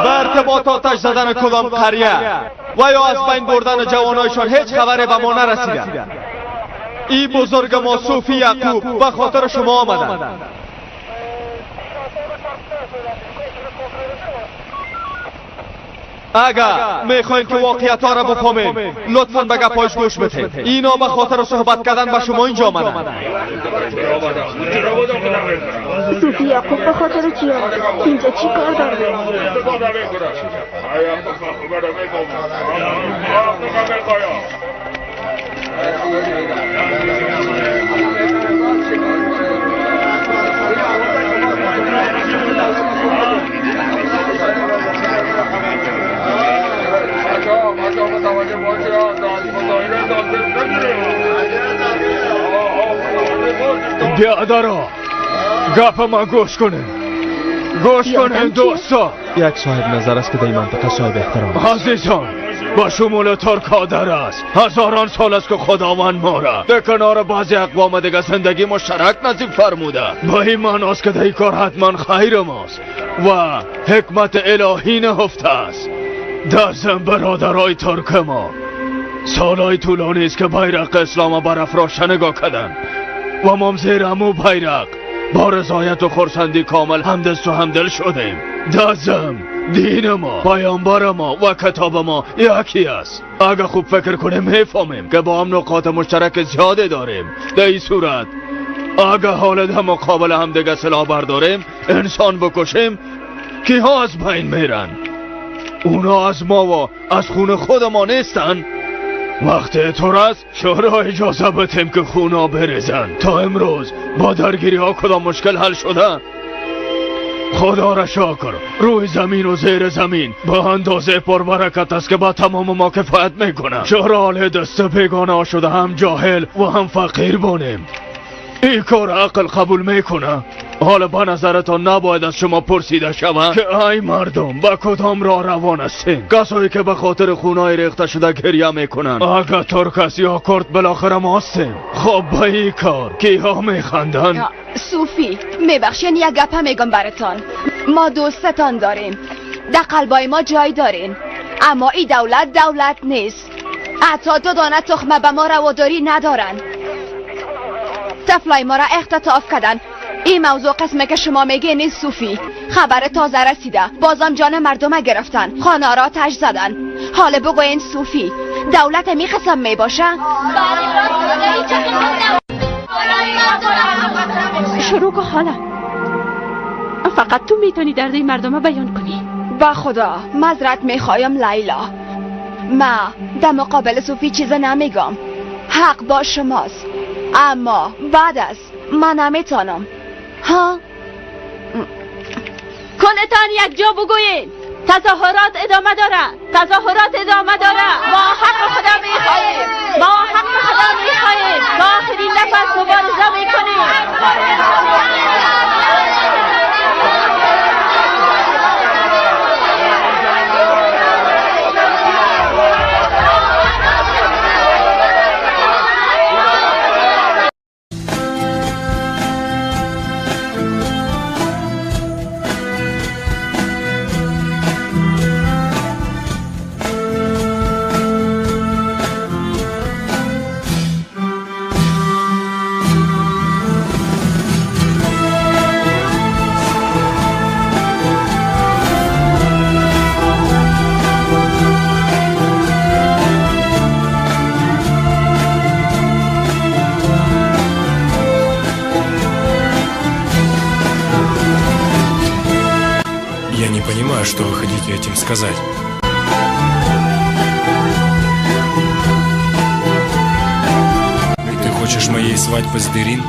به ارتباط آتش زدن کدام قریه و یا از بین بردن جوانایشان هیچ خبری به ما نرسیده. ای بزرگ ما صوفی یعقوب به خاطر شما آمدند. اگر میخواین که واقعیت ها را بفهمین لطفاً به گپایش گوش بدهید. اینا به خاطر صحبت کردن به شما اینجا آمدند. صوفی یعقوب به خاطر چی آمد؟ اینجا چی کار داره؟ بیادرا گپ ما گوش کنین، گوش کنین دوستا. یک صاحب نظر است که در این منطقه صاحب احترام است. عزیزان، با شمول ترک در است. هزاران سال است که خداوند ما را در کنار بعضی اقوام دیگه زندگی مشترک نصیب فرموده. با این معناست که در این کار حتما خیر ماست و حکمت الهی نهفته است. در برادرای ترک ما سالهای طولانی است که بیرق اسلام برافراشته نگاه کردن و ما زیر همو بیرق با رضایت و خرسندی کامل همدست و همدل شدیم. دازم دین ما، پیامبر ما و کتاب ما یکی است. اگه خوب فکر کنیم میفهمیم که با هم نقاط مشترک زیاده داریم. در این صورت اگه حال در مقابل هم دیگه سلاح برداریم، انسان بکشیم، کیها از بین میرن؟ اونا از ما و از خون خود ما نیستن. وقتی طور است چرا اجازه بدیم که خونا بریزن؟ تا امروز با درگیری ها کدام مشکل حل شده؟ خدا را شکر روی زمین و زیر زمین به اندازه پربرکت است که با تمام ما کفایت میکنه. چرا حال دست بیگانه شده هم جاهل و هم فقیر بانیم؟ این کار عقل قبول میکنه؟ حالا به نظرتان نباید از شما پرسیده شود که ای مردم به کدام راه روان هستین؟ کسایی که به خاطر خونای ریخته شده گریه میکنن. اگه ترک است یا کرد بالاخره ما هستیم. خب به این کار کیها میخندن؟ صوفی میبخشین یک گپه میگم براتان. ما دوستتان داریم، در قلبای ما جای دارین، اما این دولت دولت نیست. حتی دو دانه تخمه به ما رواداری ندارن. طفلای ما را اختطاف کردن. این موضوع قسمه که شما میگه نیست صوفی. خبر تازه رسیده، بازم جان مردم گرفتن، خانه را آتش زدن. حالا بگوین صوفی دولت می قسم میباشه؟ شروع که حالا فقط تو میتونی درد این مردم بیان کنی. با خدا معذرت میخوایم لیلا، ما در مقابل صوفی چیز نمیگم، حق با شماست، اما بعد از من نمیتونم. ها کلتان یک جا بگویین تظاهرات ادامه داره، تظاهرات ادامه داره. ما حق خدا میخواهیم، ما حق خدا میخواهیم، تا آخرین نفس مبارزه میکنیم. Я не понимаю, что вы хотите этим сказать. Ты хочешь моей свадьбы с Дерин?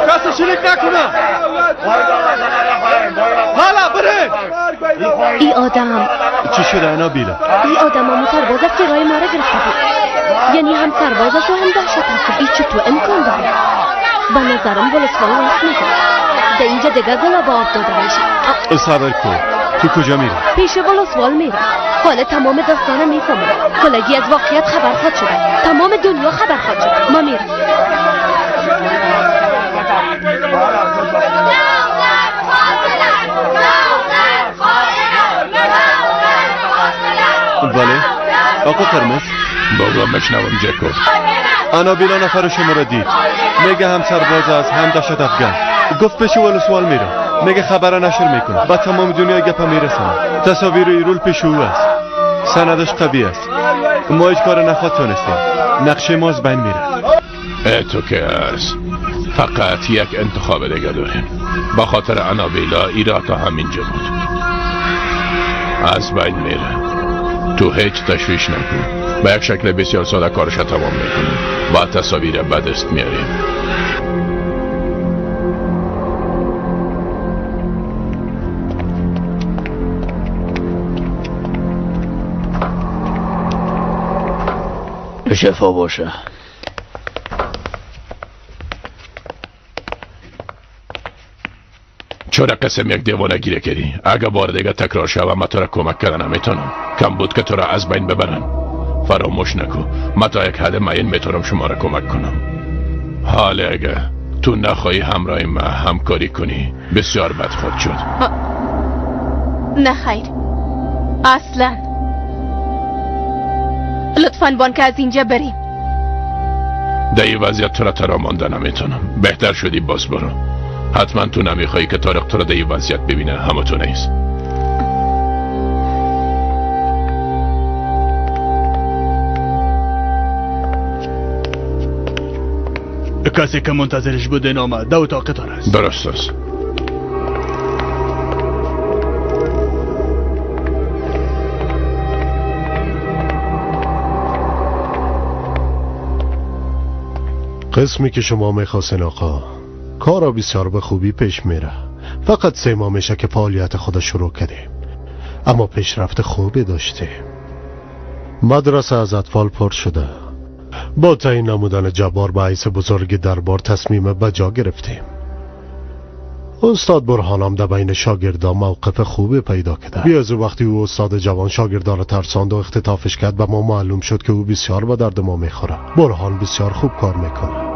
کسی شلیک نکنه. حالا برین. ای آدم چی شده انا بیلا؟ ای آدم همون سرباز است که رای ما را گرفته بود. یعنی هم سرباز است و هم دهشت است. ای چطور امکان داره؟ به نظرم ولسوال راست میگه. در اینجا دیگه گلا با آب داده میشه. صبر کن، تو کجا میری؟ پیش ولسوال میرم. حالا تمام داستانه میفهمم. کلگی از واقعیت خبر خواهد شده. تمام دنیا خبر خواهد شد. ما میرم. بله آقا قرمز. بابا مشنوم جکو. انا بیلا نفر شما را دید. میگه هم سرباز است هم دهشت افغان. گفت پیش ولسوال میرم. میگه خبر نشر میکنه. با تمام دنیا گپ میرسانه. تصاویر ایرول پیش او است. سندش قوی است. ما هیچ کار نخواد تونستیم. نقشه ما از بین میره. تو که است فقط یک انتخاب دیگه داریم. با خاطر انابیلا ایرا تا همینجا بود. از بین میره. تو هیچ تشویش نکن. به یک شکل بسیار ساده کارش تمام میکنیم. با تصاویر به دست میاریم. شفا باشه. چرا قسم یک دیوانه گیره کردی؟ اگه بار دیگه تکرار شوه من تو را کمک کردن نمیتونم. کم بود که تو را از بین ببرن. فراموش نکن من تا یک حد معین میتونم شما را کمک کنم. حالا اگه تو نخواهی همراه من همکاری کنی بسیار بد خود شد. نه خیر، اصلا. لطفاً بانک از اینجا بریم. در این وضعیت تو را ترا مانده نمیتونم. بهتر شدی باز برو. حتما تو نمیخوایی که طارق تو را در این وضعیت ببینه. همه تو نیست. کسی که منتظرش بودین آمد. در اتاق است. درست است. قسمی که شما میخواستین آقا، کارا بسیار به خوبی پیش میره. فقط 3 ماه میشه که فعالیت خود شروع کردیم، اما پیشرفت خوبی داشتیم. مدرسه از اطفال پر شده. با تعیین نمودن جبار به حیث بزرگ دربار تصمیم به جا گرفتیم. استاد برهانم در بین شاگردان موقف خوبی پیدا کرده. بیازو وقتی او استاد جوان شاگردان را ترساند و اختطافش کرد به ما معلوم شد که او بسیار به درد ما میخوره. برهان بسیار خوب کار میکنه.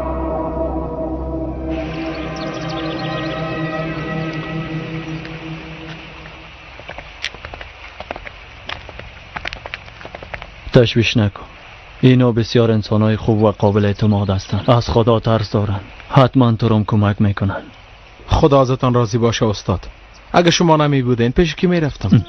تشویش نکن. اینا بسیار انسانای خوب و قابل اعتماد هستند. از خدا ترس دارن. حتما تو رو کمک میکنن. خدا ازتان راضی باشه استاد. اگه شما نمی بودین پیش کی میرفتم؟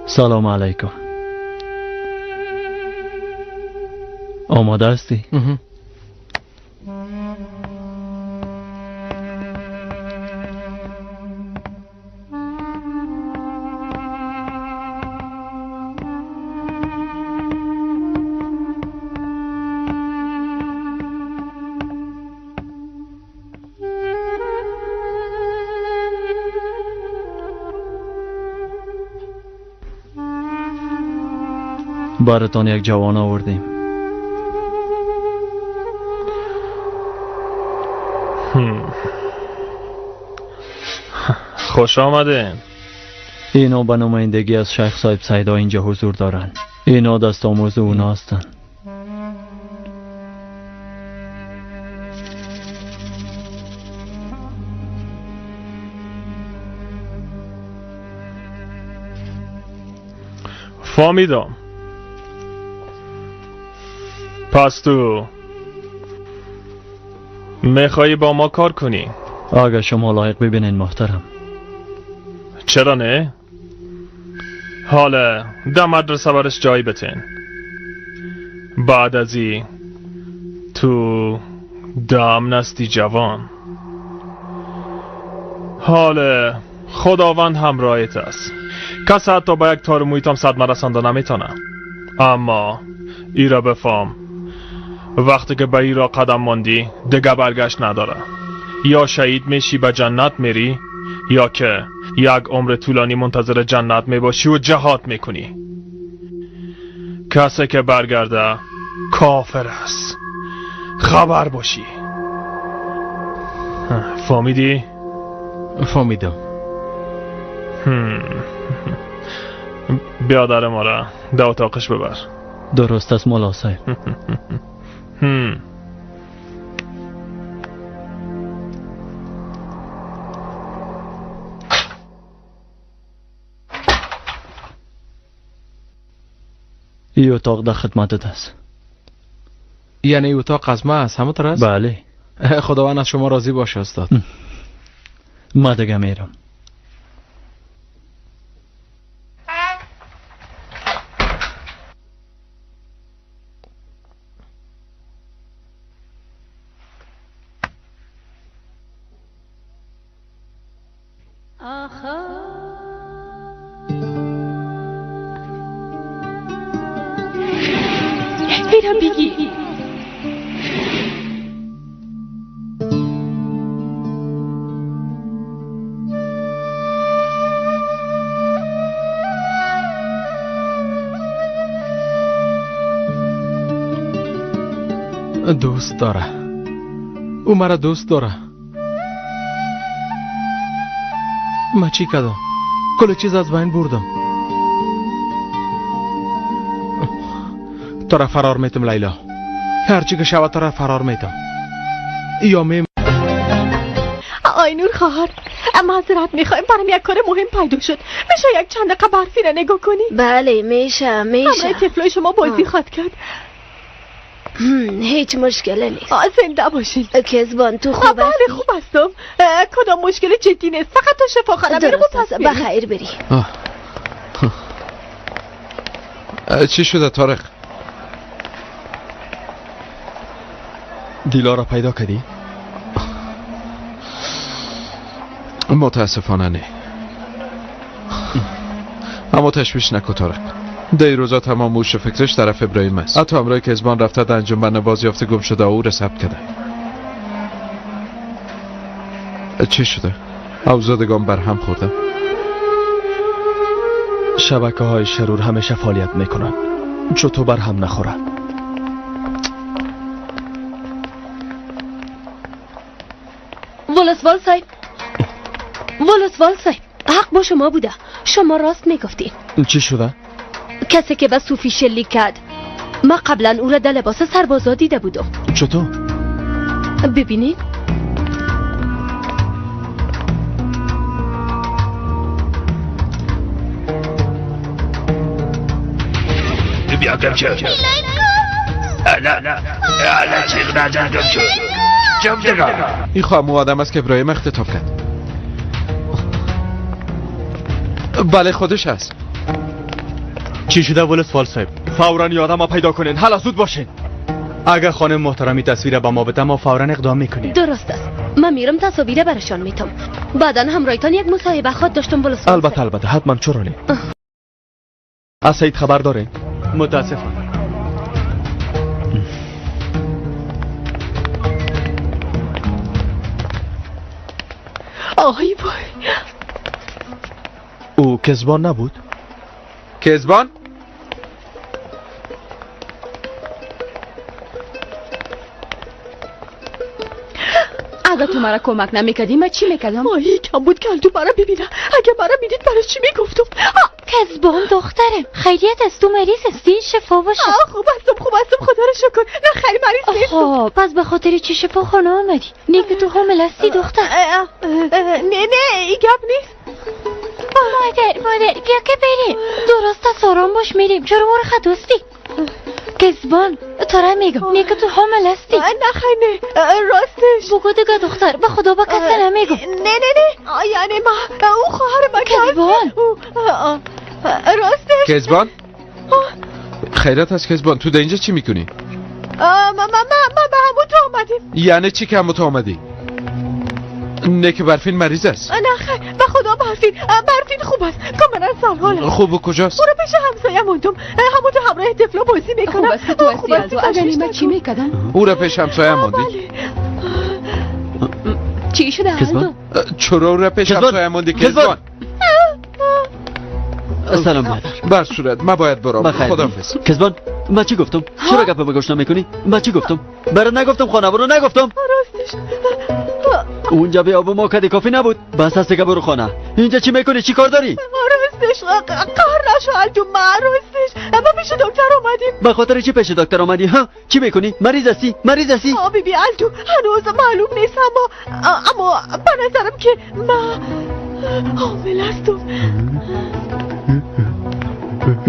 سلام علیکم. آماده هستی؟ براتان یک جوان آوردیم. خوش آمدین. اینا به نمایندگی از شیخ صاحب سیدا اینجا حضور دارن. اینا دست آموز اونا هستن. فهمیدم. پس تو میخوایی با ما کار کنی؟ اگر شما لایق ببینین محترم. چرا نه؟ حالا در مدرسه برش جای بتین. بعد از ای تو دام نستی جوان. حال خداوند همراهت است. کس حتی با یک تار مویتام صدمه رسانده نمیتونه. اما ای را بفهم، وقتی که به ای را قدم ماندی دیگه برگشت نداره. یا شهید میشی به جنت میری، یا که یک عمر طولانی منتظر جنت میباشی و جهاد میکنی. کسی که برگرده کافر است، خبر باشی. فهمیدی؟ فهمیدم. بیادر ما را در اتاقش ببر. درست است مولا صاحب. این اتاق در خدمتت است. یعنی اتاق از ما است، همونطور است؟ بله. خداوند از شما راضی باشه استاد. ما دیگه میرم. میرم بگی. دوست داره، او مرا دوست داره. من چی کردم؟ کل چیز از بین بردم. تو را فرار میتم لیلا، هرچی که شود تو را فرار میتم. یا می آینور خواهر، معذرت میخوایم، برام یک کار مهم پیدا شد. میشه یک چند دقیقه برفی را نگاه کنی؟ بله میشه. همراه طفلای شما بازی خواهد کرد. هیچ مشکلی نیست. زنده باشین. کزبان تو خوب هستی؟ بله خوب هستم، کدام مشکل جدی نیست. فقط تا شفاخانه میرم و پس میرم. بخیر بری. چی شده طارق؟ دیلا را پیدا کردی؟ متاسفانه نه. اما تشویش نکن طارق، در روزا تمام موش فکرش طرف ابراهیم است. حتی همراه کزبان رفته در انجمن بازیافت گم شده او را ثبت کرده. چه شده؟ اوزادگان بر هم خورده. شبکه های شرور همیشه فعالیت میکنن، چطور بر هم نخوره؟ ولسوال صاحب، ولسوال صاحب، حق با شما بوده، شما راست میگفتین. چی شده؟ کسی که به صوفی شلیک کرد، ما قبلا او را در لباس سربازا دیده بودم. چطور؟ ببینید. بیا گم شو. نه نه چیغ نزن گم شو. جم دیگه. این خواهم آدم است که ابراهیم اختطاف کرد. بله خودش هست. چی شده ولسوال صاحب؟ فوراً یادم پیدا کنین، حالا زود باشین. اگر خانم محترمی تصویر به ما بده ما فوراً اقدام میکنیم. درست است، من میرم تصاویر برشان میتم. بعدا همراهتان یک مصاحبه خواهد داشتم ولسوال. البته البته حتما. چرا نه؟ از سعید خبر دارین؟ متاسفانه. آی وای. او کزبان نبود؟ کزبان؟ اگه تو مرا کمک نمیکردی من چی میکردم؟ آی کم بود که تو مرا ببینه. اگه مرا میدید برای چی میگفتم؟ کزبان دخترم، خیریت از تو مریض هستی؟ شفا باشه. خوب هستم خوب هستم، خدا رو شکر. نه خیلی مریض نیستم. خب پس به خاطر چی شفاخانه آمدی؟ نه که تو حامل هستی دختر. نه نه این گپ نیست. مادر مادر بیا که بریم. درست است آرام باش میریم. چرا ما رو خداستی؟ کزبان تو را میگم نه که تو حامل هستی. نه خیر نه راستش. بگو دیگه دختر، به خدا با کسی نمیگم. نه نه نه یعنی ما او خواهر من کزبان. راستش. کزبان خیرات از کزبان، تو در اینجا چی میکنی؟ ما ما ما به همون تو آمدیم. یعنی چی که همون تو آمدی؟ نه که برفین مریض است. نه خیر، به خدا برفین خوب است، کاملا سرحال است. خوب و کجاست؟ برو پیش همسایه موندم، همونجا همراه طفلا بازی میکنم. خوب است که تو هستی الدو، اگر من چی میکردم؟ او را پیش همسایه موندی؟ چی شده الدو؟ چرا او را پیش همسایه موندی کزبان؟ سلام برادر. بر صورت من باید برم. خداحافظ. کزبان من چی گفتم؟ چرا گپ به گوش نمیکنی؟ من چی گفتم؟ برات نگفتم خانه برو، نگفتم؟ راستش اونجا به آب ما کدی کافی نبود. بس هست دیگه، برو خانه. اینجا چی میکنی؟ چی کار داری؟ راستش قهر نشو الدو، من راستش ما پیش دکتر اومدیم. به خاطر چی پیش دکتر اومدی؟ ها چی میکنی؟ مریض هستی؟ مریض هستی؟ آ بیبی الدو هنوز معلوم نیست، اما به نظرم که من حامل هستم.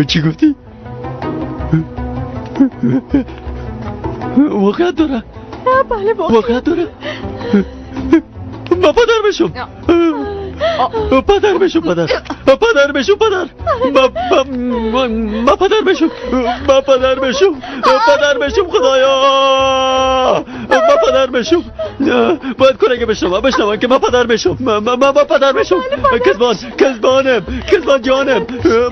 چی گفتی؟ واقعیت داره؟ بله واقعیت داره. من پدر میشم، پدر میشم، پدر، پدر میشم، پدر، من پدر میشم، من پدر میشم، پدر میشم، خدایا من پدر میشم. باید کنه که بشنوم که من پدر میشم، من پدر میشم. کزبان، کزبانم، کزبان جانم،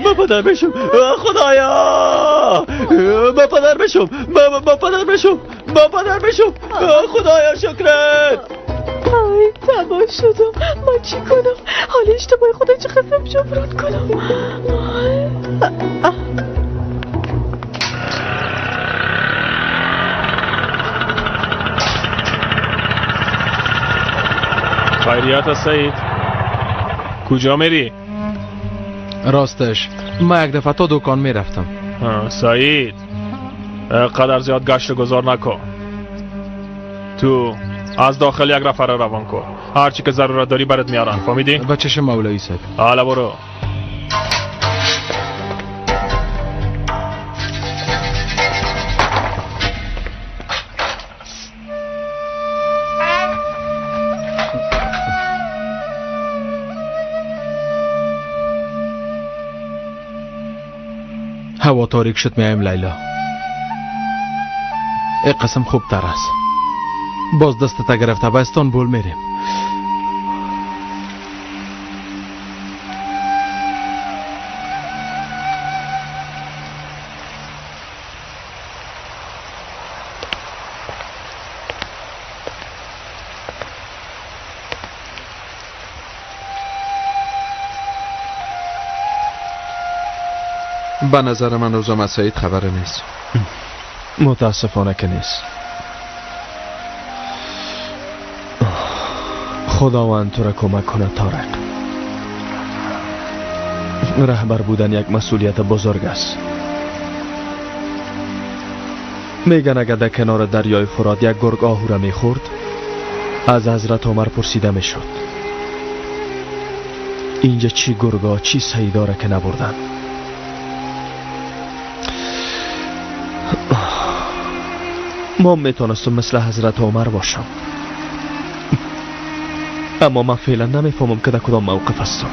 من پدر میشم، خدایا من پدر میشم، من پدر میشم، من پدر میشم، خدایا شکرت. ای تباه شدم، من چی کنم؟ حال اشتباه خدا چه قسم جبران کنم؟ خیریت سعید، کجا میری؟ راستش من یک دفعه تا دکان میرفتم. سعید قدر زیاد گشت و گذار نکن. تو از داخل یک نفر روان کن، هرچی که ضرورت داری برات میارن، فهمیدی؟ با چشم مولوی صاحب. حالا برو. هوا تاریک شد، میایم لیلا. این قسم خوب تر است. باز دستت گرفته به استانبول میریم. به نظر من روزم از سعید خبر نیست. متاسفانه که نیست. خداوند تو را کمک کنه طارق. رهبر بودن یک مسئولیت بزرگ است. میگن اگر در کنار دریای فرات یک گرگ آهو را میخورد، از حضرت عمر پرسیده میشد اینجا چی گرگا چی سیدا را که نبردن. ما میتونستم مثل حضرت عمر باشم، اما من فعلا نمیفهمم که در کدام موقف هستم.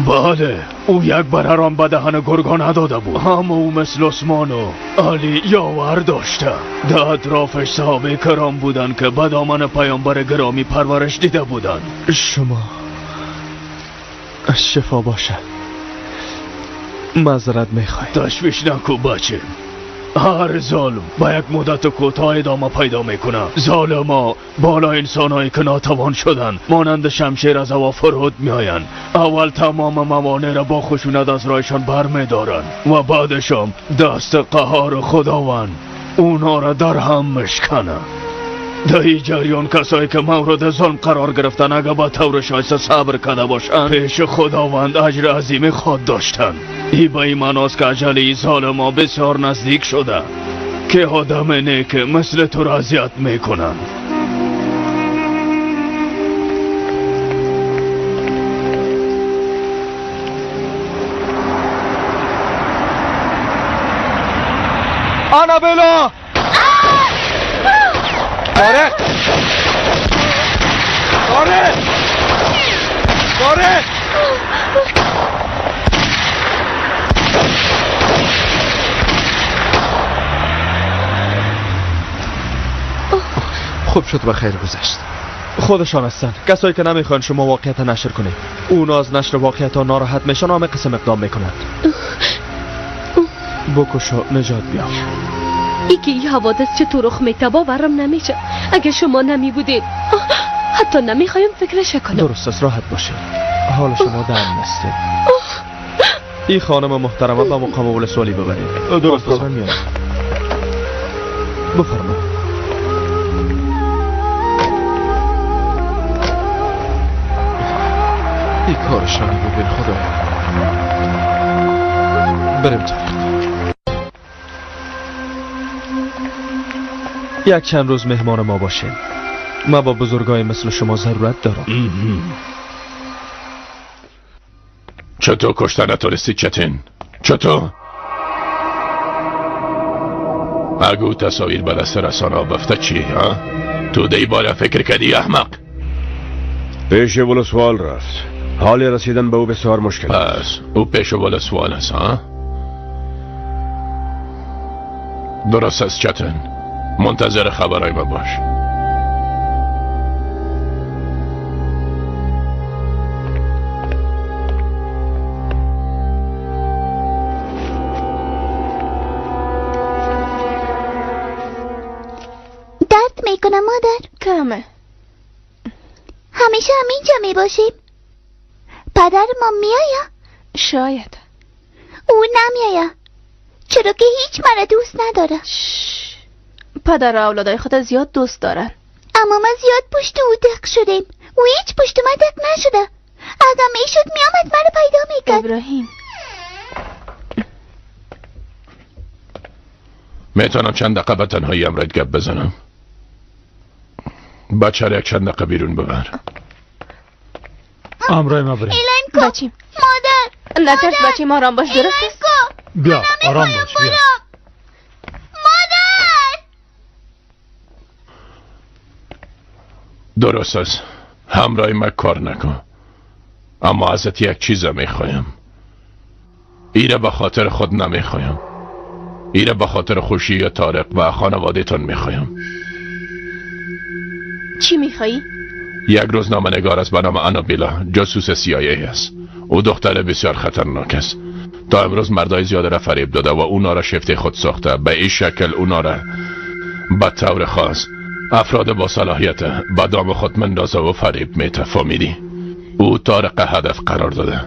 بله، او یک برهران به دهن گرگا نداده بود، اما او مثل عثمان و علی یاور داشته. در اطرافش صحابه کرام بودند که به دامن پیامبر گرامی پرورش دیده بودند. شما شفا باشه، معذرت میخوای. تشویش نکو بچه، هر ظلم با یک مدت کوتاه ادامه پیدا میکنه. ظالما بالا انسانهایی که ناتوان شدن مانند شمشیر از هوا فرود میآیند. اول تمام موانع را با خشونت از راهشان برمیدارند و بعدشم دست قهار خداوند اونا را در هم مشکنه. در این جریان کسایی که مورد ظلم قرار گرفتن اگر با طور شایسته صبر کرده باشند پیش خداوند اجر عظیم خود داشتن. ای به این معناست که اجل ای ظالما بسیار نزدیک شده که آدم نیک مثل تو را اذیت میکنند. آنابلا! طارق! طارق! طارق! خوب شد و خیر گذشت. خودشان هستند کسایی که نمیخوان شما واقعیت نشر کنید. اونا از نشر واقعیت ها ناراحت میشن و همه قسم اقدام میکنند. بکش و نجات بیار. ای که این حوادث چطور رخ میته باورم نمیشه. اگه شما نمی بودید حتی نمیخوایم فکرش کنم. درست است، راحت باشید. حال شما در است. این خانم محترمه به مقام ولسوالی ببرید. درست است، من میام. بفرمایید. این کارشان ببین خدایا. بریم طارق. یک چند روز مهمان ما باشین. ما با بزرگای مثل شما ضرورت دارم. چطور کشتن نتونستی چتین؟ چطور؟ اگه او تصاویر به دست رسانه بفته چی؟ ها؟ تو دی باره فکر کردی احمق؟ پیش ولسوال رفت. حال رسیدن به او بسیار مشکل است. پس او پیش ولسوال است ها؟ درست است چتن. منتظر خبرهای ما باش. درد میکنه مادر. کمه. همیشه همینجا میباشیم. پدر ما میآید؟ شاید. او نمیآید، چرا که هیچ مرا دوست نداره. پدر اولادای خود زیاد دوست دارن. اما ما زیاد پشت او دق شدیم. او هیچ پشت ما دق نشده. اگر میشد میآمد مرا پیدا میکرد. ابراهیم، میتونم چند دقیقه به تنهایی امرایت گپ بزنم؟ بچه را یک چند دقیقه بیرون ببر. امرای ما بریم. بچیم. مادر نترس بچیم، آرام باش. درست است؟ بیا آرام باش. بیا مادر. درست است. همراه ما کار نکن، اما ازت یک چیز میخوایم. ایره به خاطر خود نمیخوایم، ایره به خاطر خوشی طارق و خانواده تان میخوایم. چی میخوایی؟ یک روزنامه نگار است به نام آنابیلا، جاسوس CIA است. او دختر بسیار خطرناک است. تا امروز مردای زیاد را فریب داده و اونا را شفته خود ساخته. به این شکل اونا را به طور خاص افراد با صلاحیت به دام خود مندازه و فریب میته. فهمیدی؟ او طارق هدف قرار داده.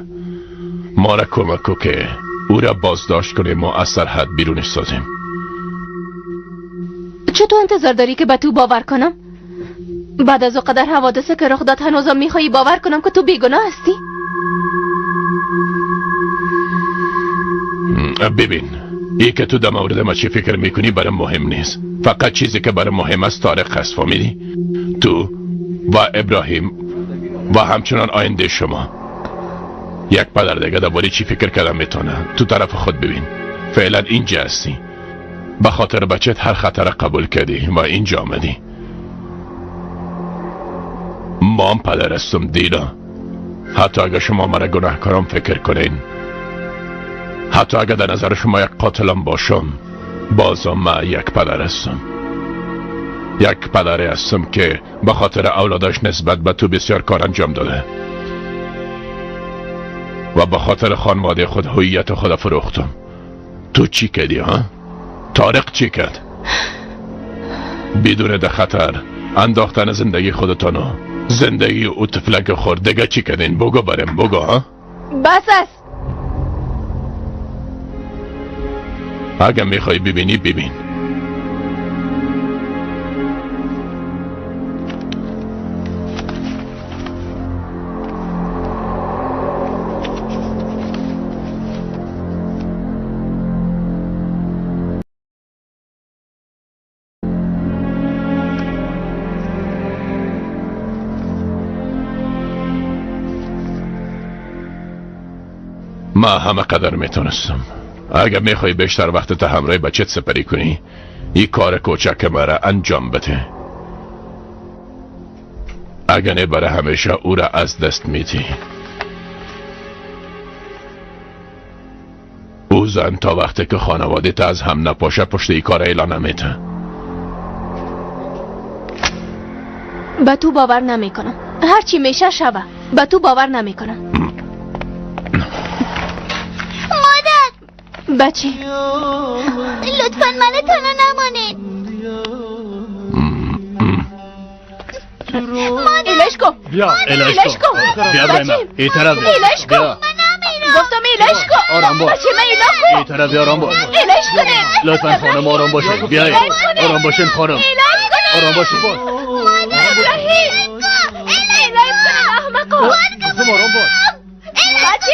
ما را کمک کو که او را بازداشت کنیم و از سرحد بیرونش سازیم. چطور انتظار داری که به تو باور کنم؟ بعد از قدر حوادث که رخ داد هنوزم میخوایی باور کنم که تو بیگناه هستی؟ ببین، ای که تو در مورد ما چی فکر میکنی برای مهم نیست. فقط چیزی که برای مهم است طارق است. فهمیدی؟ تو و ابراهیم و همچنان آینده شما. یک پدر دیگه درباره چی فکر کردن میتونه؟ تو طرف خود ببین. فعلا اینجا هستی، به خاطر بچت هر خطر قبول کردی و اینجا آمدی. ما هم پدر هستم دیلا. حتی اگه شما مرا گناهکارم فکر کنین، حتی اگه در نظر شما یک قاتلم باشم، بازم من یک پدر هستم. یک پدری هستم که به خاطر اولاداش نسبت به تو بسیار کار انجام داده و به خاطر خانواده خود هویت خود فروختم. تو چی کردی ها؟ طارق چی کرد؟ بدون ده خطر انداختن زندگی خودتانو زندگی او طفلک خورد دیگه چی کردین؟ بگو برم، بگو ها؟ بس است. اگه میخوای ببینی ببین. ما همه قدر میتونستم. اگر میخوای بیشتر وقت تا همراه بچت سپری کنی، این کار کوچک مرا انجام بده. اگر نه برای همیشه او را از دست میدی. او زن تا وقتی که خانواده تا از هم نپاشه پشت این کار اعلان نمیده. به تو باور نمیکنم. هرچی میشه شوه، به تو باور نمیکنم. مادر. بچه لطفا من تنها نمانید. مادر. ایلش کن. بیا ایلش کن. بیا بریم این طرف. ایلش کن. گفتم ایلش کن. آرام باش. بچه من ایلا کن. این طرف آرام باش. ایلش کنه. لطفا خانم آرام باشین. بیایید. آرام باشین خانم. آرام باشین. مادر. ابراهیم. ایلش کن احمقا. گفتم آرام باش. بچه.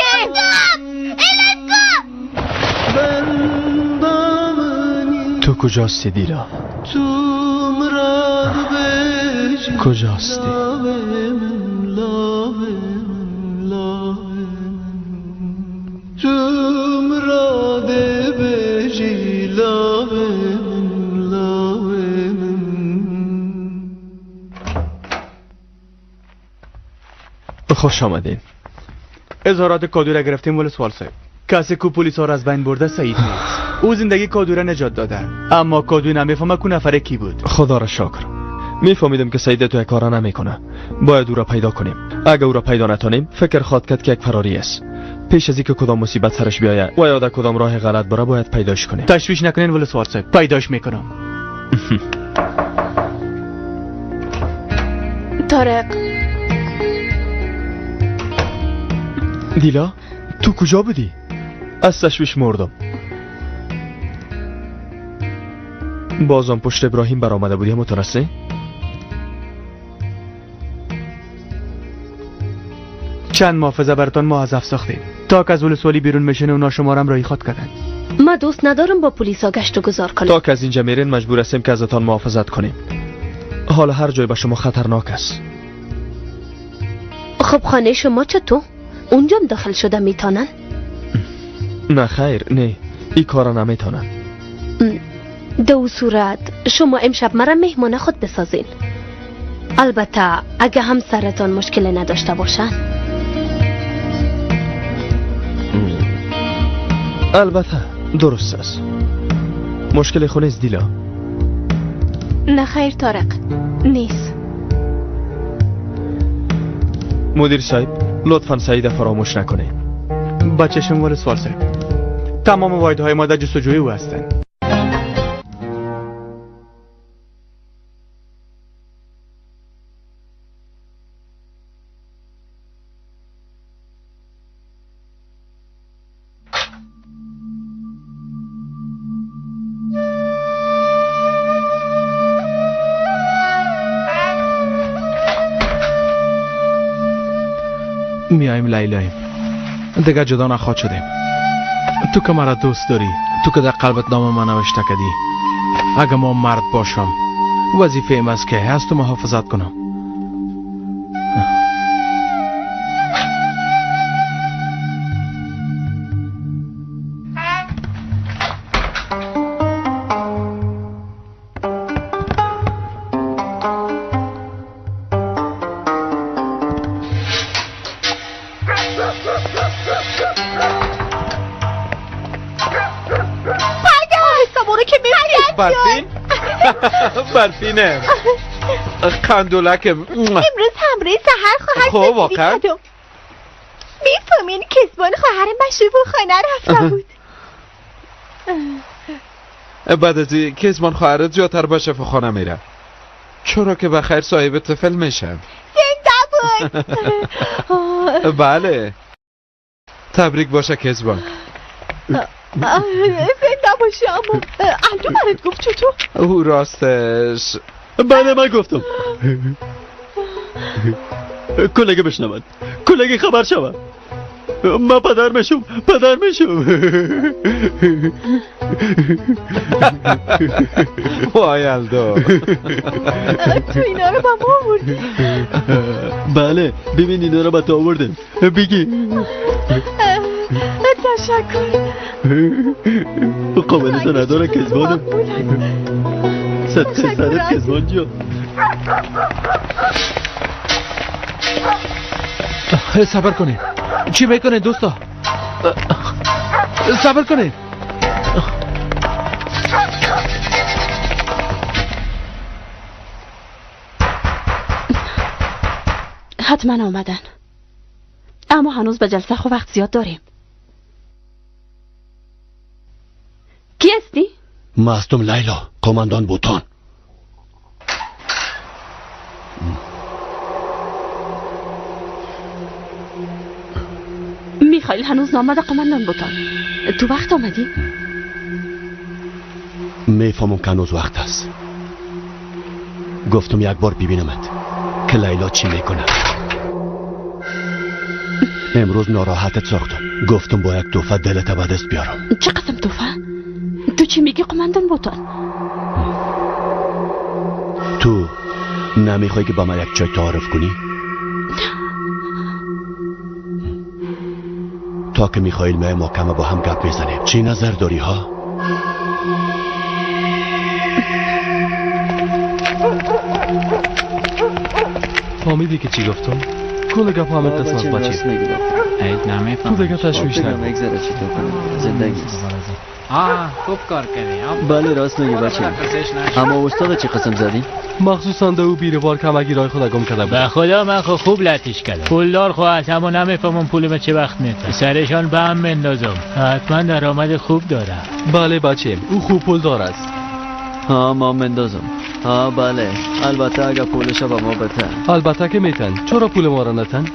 تو کجاستی دیلا؟ کجاستی؟ خوش آمدین. اظهارات کادوره گرفتیم ولسوال صاحب. کسی که پلیس ها را از بین برده سعید نیست. او زندگی کادوره نجات داده، اما کادو نمیفهمه که نفر کی بود. خدا را شکر. میفهمیدم که سعید تو کارا نمیکنه. باید او را پیدا کنیم. اگه او را پیدا نتونیم فکر خواد کرد که یک فراری است. پیش از اینکه کدام مصیبت سرش بیاید و یا در کدام راه غلط بره باید پیداش کنیم. تشویش نکنین ولسوال صاحب، پیداش میکنم. طارق. دیلا تو کجا بودی؟ از تشویش مردم. بازم پشت ابراهیم برآمده بودی مترسه؟ چند محافظه براتان موظف ساختیم تا که از ولسوالی بیرون میشین اونا شما را رای خواد کردن. ما دوست ندارم با پلیسا گشت و گذار کنم. تا که از اینجا میرین مجبور هستیم که ازتان محافظت کنیم. حالا هر جای به شما خطرناک است. خب خانه شما چطور؟ اونجا داخل شده میتونن؟ نه خیر، نه، این کارا نمیتونن. دو صورت شما امشب مرا مهمان خود بسازین. البته اگه همسرتان مشکل نداشته باشن. البته درست است. مشکل خو نیست دیلا؟ نه خیر طارق، نیست. مدیر صاحب لطفا سعید فراموش نکنه. بچه ولسوال صاحب، تمام واحدهای ما در جستجوی او هستند. میایم لیلایم، دیگه جدا نخواد شدیم. تو که مرا دوست داری، تو که در قلبت نام من نوشته کردی، اگه ما مرد باشم وظیفه ایم است که از تو محافظت کنم. برفین؟ برفینه قندولکم. امروز همراه سحر خواهر. خب واقعا؟ میفهمین کزبان خواهر مشروب و خانه رفته بود. بعد از این کزبان خواهرت زیادتر به شفاخانه میره، چرا که بخیر صاحب طفل میشه. زنده بود. بله تبریک باشه کزبان. زنده باشی. اما الدو برات گفت چطور؟ او راستش بله من گفتم. کلگه بشنود، کلگه خبر شود. من پدر میشم، پدر میشم. وای الدو تو اینا رو با ما آوردی؟ بله ببین اینا رو با تو آوردم. بگی تشکر. قابلیت نداره کزبانم. صدقه سرت کزبان جان. صبر کنید. چی میکنید دوستا؟ صبر کنید. حتما آمدن، اما هنوز به جلسه خو وقت زیاد داریم. کی هستی؟ ما هستم لیلا، قماندان بوتان. میخایل هنوز نامده قماندان بوتان. تو وقت آمدی؟ میفهمم که هنوز وقت است. گفتم یک بار ببینمت که لیلا چی میکنه. امروز ناراحتت ساختم. گفتم با یک توفه دلت به دست بیارم. چه قسم توفه؟ تو چی میگی قماندان بوتان؟ تو نمیخوای که با من یک چای تعارف کنی؟ تا که میخوایل می ما کمه با هم گپ میزنیم. چی نظر داری ها؟ فهمیدی که چی گفتم؟ کل گپ همه قسمت بچه. تو دیگه تشویش نکن. زندگی است. خوب کار کردی. بله راست میگی بچه. اما استاد چه قسم زدی؟ مخصوصا ده او بیروار کمگی رای خود گم کرده بود. به خدا من خو خوب لطیش کردم. پولدار خو از همون نمیفهمم پول من چه وقت میتم. سرشان به هم مندازم. حتما درآمد خوب داره. بله بچه، او خوب پولدار است. ها ما مندازم. ها بله، البته اگه پولش به ما بتن. البته که میتن. چرا پول ما را نتن؟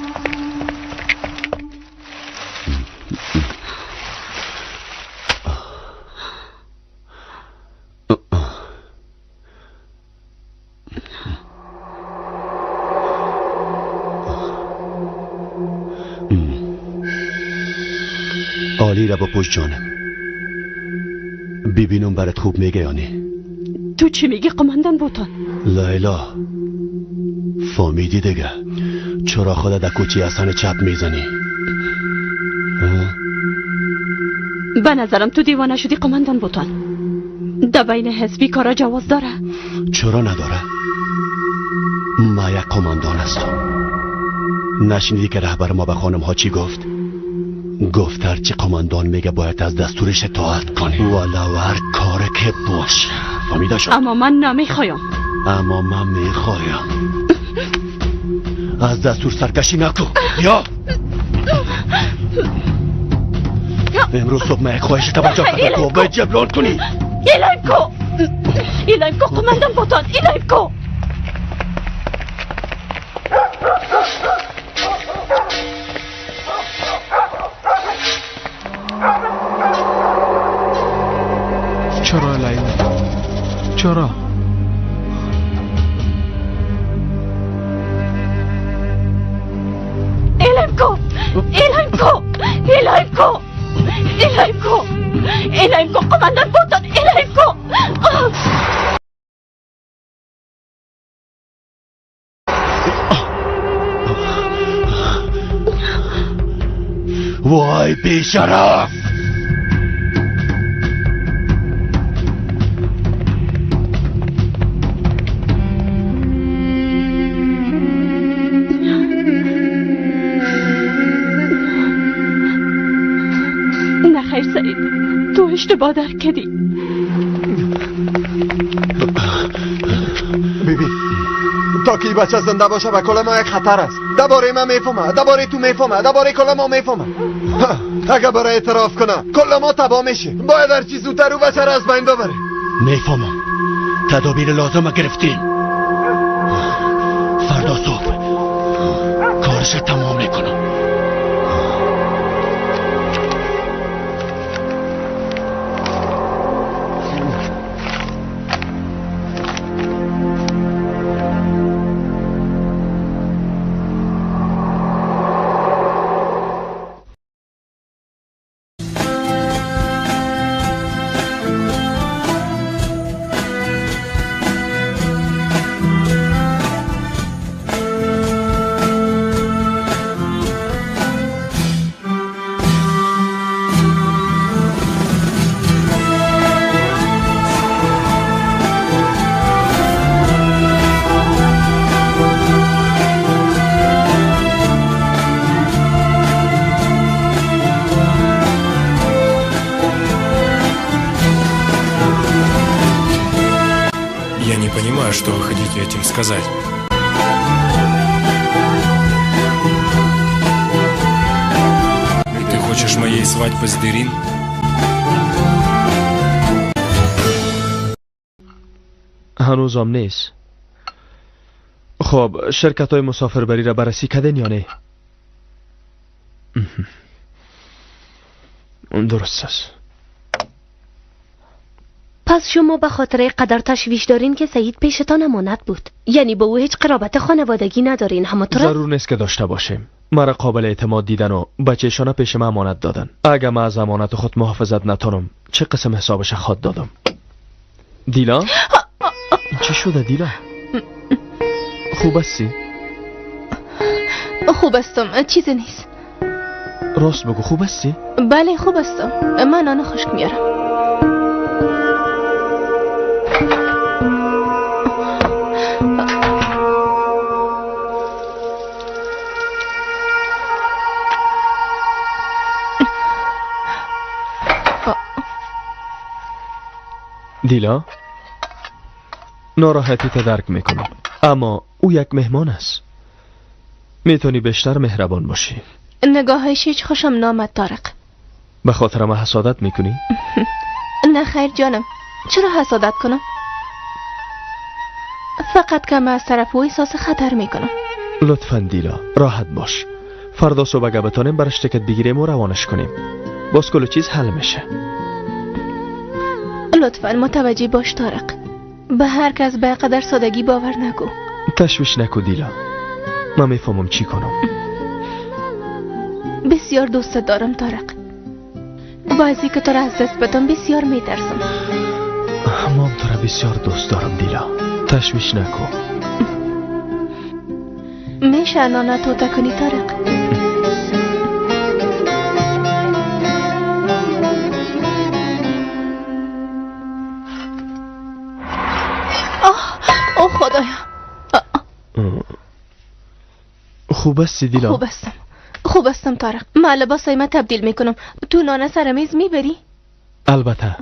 عالی را بپوش جانم. ببینم برات خوب میگه یا نه. تو چی میگی قماندان بوتان؟ لیلا فهمیدی دیگه چرا خود در کوچه حسن چپ میزنی؟ به نظرم تو دیوانه شدی قماندان بوتان. در بین حزبی کارا جواز داره. چرا نداره؟ ما یک قماندان هستم. نشنیدی که رهبر ما به خانم ها چی گفت؟ گفت هرچی قماندان میگه باید از دستورش اطاعت کنی، ولو هر کار که باشه. فهمیده شد؟ اما من نمیخوایم. اما من میخوایم. از دستور سرکشی نکن. یا امروز صبح من یک خواهش توجه کردم تو باید جبران کنی. ایلایم کو، ایلایم کو قماندان بوتان، ایلایم کو. چرا لیلا؟ چرا؟ ایلایم کو، ایلایم کو، ایلایم کو، ایلایم کو، ایلایم کو قماندان بوتان، ایلایم کو. وای بیشرف! سعید تو اشتباه درک کردی. ببین تا که بچه زنده باشه به کل ما یک خطر است. درباره من میفهمه، درباره تو میفهمه، درباره کل ما میفهمه. اگه برای اعتراف کنه کل ما تباه میشه. باید هر چیز زودتر او بچه را از بین ببره. میفهمم. تدابیر لازم گرفتیم. فردا صبح کارش تمام میکنم. Я не понимаю, что вы хотите этим сказать. Свадьба с Дерин? هنوزم نیست. خب شرکت های مسافربری را بررسی کردین یا نه؟ درست است. پس شما به خاطر قدر تشویش دارین که سعید پیشتان امانت بود، یعنی با او هیچ قرابت خانوادگی ندارین؟ همونطور ضرور نیست که داشته باشیم. مرا قابل اعتماد دیدن و بچه‌شان پیش من امانت دادن. اگه من از امانت خود محافظت نتونم چه قسم حسابش خواد دادم؟ دیلا؟ چه شده دیلا؟ خوب هستی؟ خوب هستم، چیزی نیست. راست بگو، خوب هستی؟ بله خوب هستم. من نان خشک میارم. دیلا، ناراحتی تا درک میکنم، اما او یک مهمان است. میتونی بیشتر مهربان باشی. نگاهش هیچ خوشم نامد طارق. به خاطر ما حسادت میکنی؟ نه خیر جانم، چرا حسادت کنم؟ فقط که من از طرف او احساس خطر میکنم. لطفا دیلا راحت باش. فردا صبح اگه بتانیم براش تکت بگیریم و روانش کنیم، باز کل چیز حل میشه. لطفا متوجه باش طارق، به هر کس به قدر سادگی باور نکو. تشویش نکو دیلا، من میفهمم چی کنم. بسیار دوست دارم طارق، بعضی که تو را از دست بدم بسیار میترسم. مام تو را بسیار دوست دارم دیلا، تشویش نکو. میشه نانه توته کنی طارق؟ آه خدایا. خوب هستی دیلا؟ خوب هستم، خوب هستم طارق. من لباسای من تبدیل میکنم، تو نانه سر میز میبری؟ البته.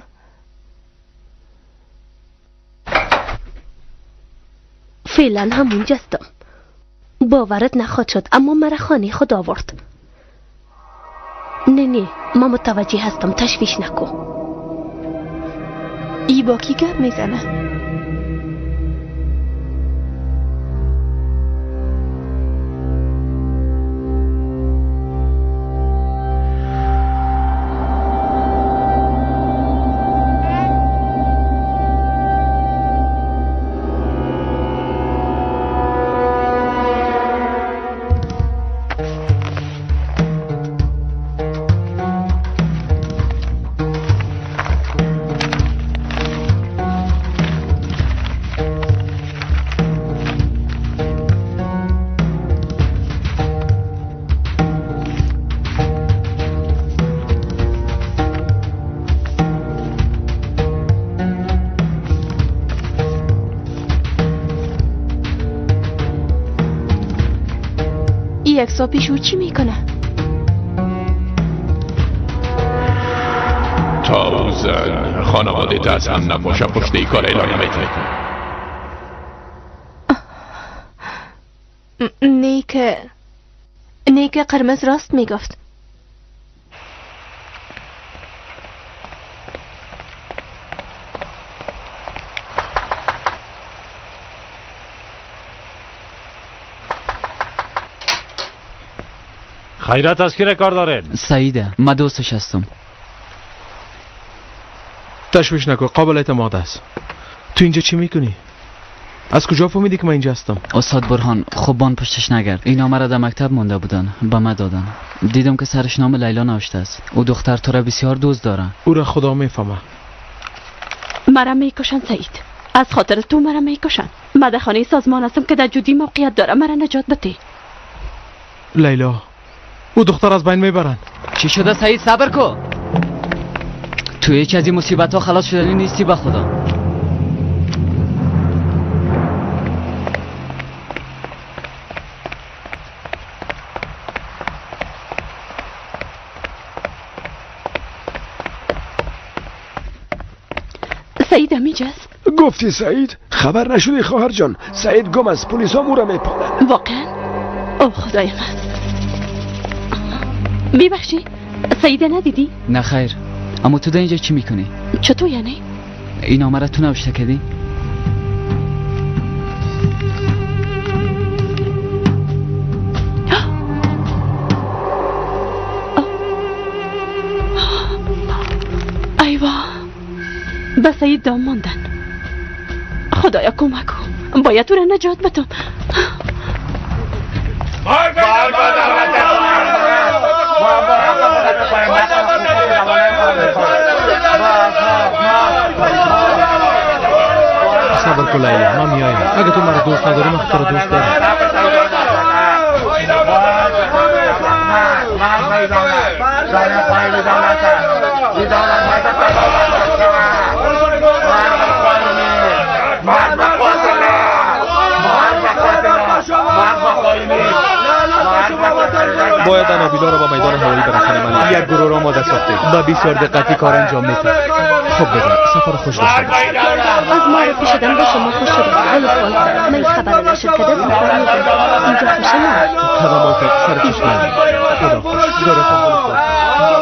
فعلا همونجا هستم. باورت نخواد شد اما مرا خانه خود آورد. نه نه ما متوجه هستم، تشویش نکن. ای با کی گپ میزنه؟ یک سال پیش او چی میکنه؟ تا او زن خانواده از هم نباشه پشت ای کار اعلان نمیده. نیک قرمز راست میگفت. خیرات از کی کار دارین؟ سعیده، ما دوستش هستم. تشویش نکن، قابل اعتماد است. تو اینجا چی میکنی؟ از کجا فهمیدی که من اینجا هستم؟ استاد برهان خوبان پشتش نگرد. اینا مرا در مکتب مانده بودن، به من دادن. دیدم که سرش نام لیلا نوشته است. او دختر تو را بسیار دوست داره. او را خدا میفهمه. مرا میکشن سعید، از خاطر تو مرا میکشن. من در خانه سازمان هستم که در جودی موقعیت داره، مرا نجات بده. لیلا، او دختر از بین میبرن. چی شده سعید؟ صبر کو. تو هیچ از این مصیبت ها خلاص شدنی نیستی به خدا. سعید همینجاست؟ گفتی سعید؟ خبر نشدی خواهر جان، سعید گم است، پلیس ها مو را میپالند. واقعا؟ او خدای من. میبخشی سعیده ندیدی؟ نه خیر. اما تو در اینجا چی میکنی؟ چطور یعنی؟ این نامه را تو نوشته کردی؟ ایوا، به سعید دام ماندن. خدایا کمک کن، باید تو را نجات بدم. صبر کن لیلا، ما میایم. اگه تو مرا دوست نداری من تو را دوست دارم. باید انابیلا را به میدان هوایی برسانیم. یک گروه را آماده ساختیم با بسیار دقتی کار انجام میدیم. خب بگم سفر خوش داشته باشید. از معرفی شدن با شما خوش شدم. ولسوال صاحب، من خبر نشد که دست سفر می‌کنم. اینجا خوشم آمد. خدمات سر چشم. خدا خوش. دارتون ولسوال.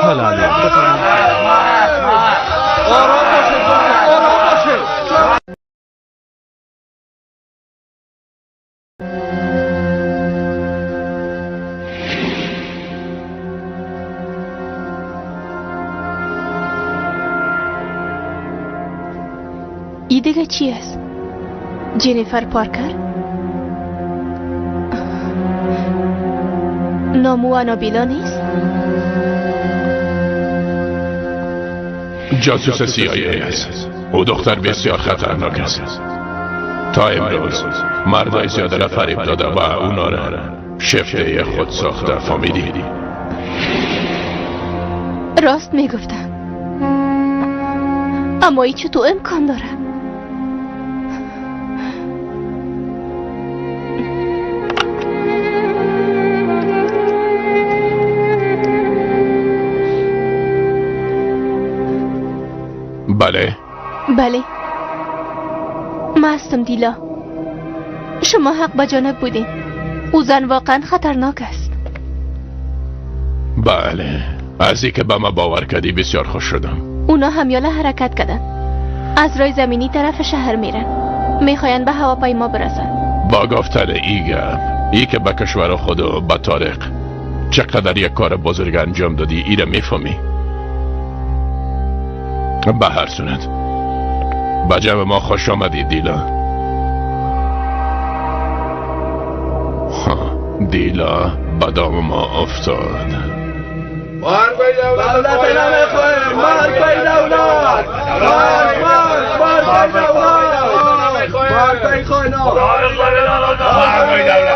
حالا علی بفرمایید. آرام باشید، آرام باشید. ای دیگه چی است؟ جنیفر پارکر؟ نامو آنابیلا نیست؟ جاسوس CIA است. او دختر بسیار خطرناک است. تا امروز مردای زیاده را فریب داده و اونا را شفته خود ساخته. فامیلی راست میگفتم، اما ای چطور امکان داره؟ بله بله، من هستم دیلا. شما حق به جانب بودین. او زن واقعا خطرناک است. بله، از اینکه به ما باور کردی بسیار خوش شدم. اونا همیاله حرکت کردن، از راه زمینی طرف شهر میرن، میخواین به هواپیما برسن. با گفتن ای گپ، ای که به کشور خود و به تاریخ چقدر یک کار بزرگ انجام دادی، ای را میفهمی. به هر صورت به جمع ما خوش آمدی دیلا. دیلا به دام ما افتاد. مرگ به دولت نمیخواهیم، مرگ به دولت، مرگ مرگ مرگ به دولت، مرگ به خانه، مرگ به دولت، مرگ به دولت.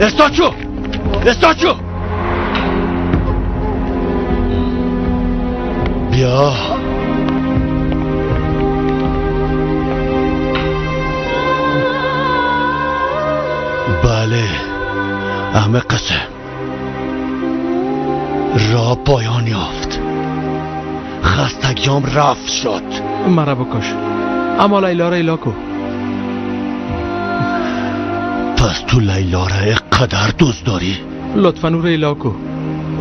استاچو! استاچو! بیا. بله، همه قصه را پایان یافت. خستگیام رفت شد. مرا بکش، اما لیلا را ایلا کو. پس تو لیلا را قدر دوست داری؟ لطفا او را ایلا کو.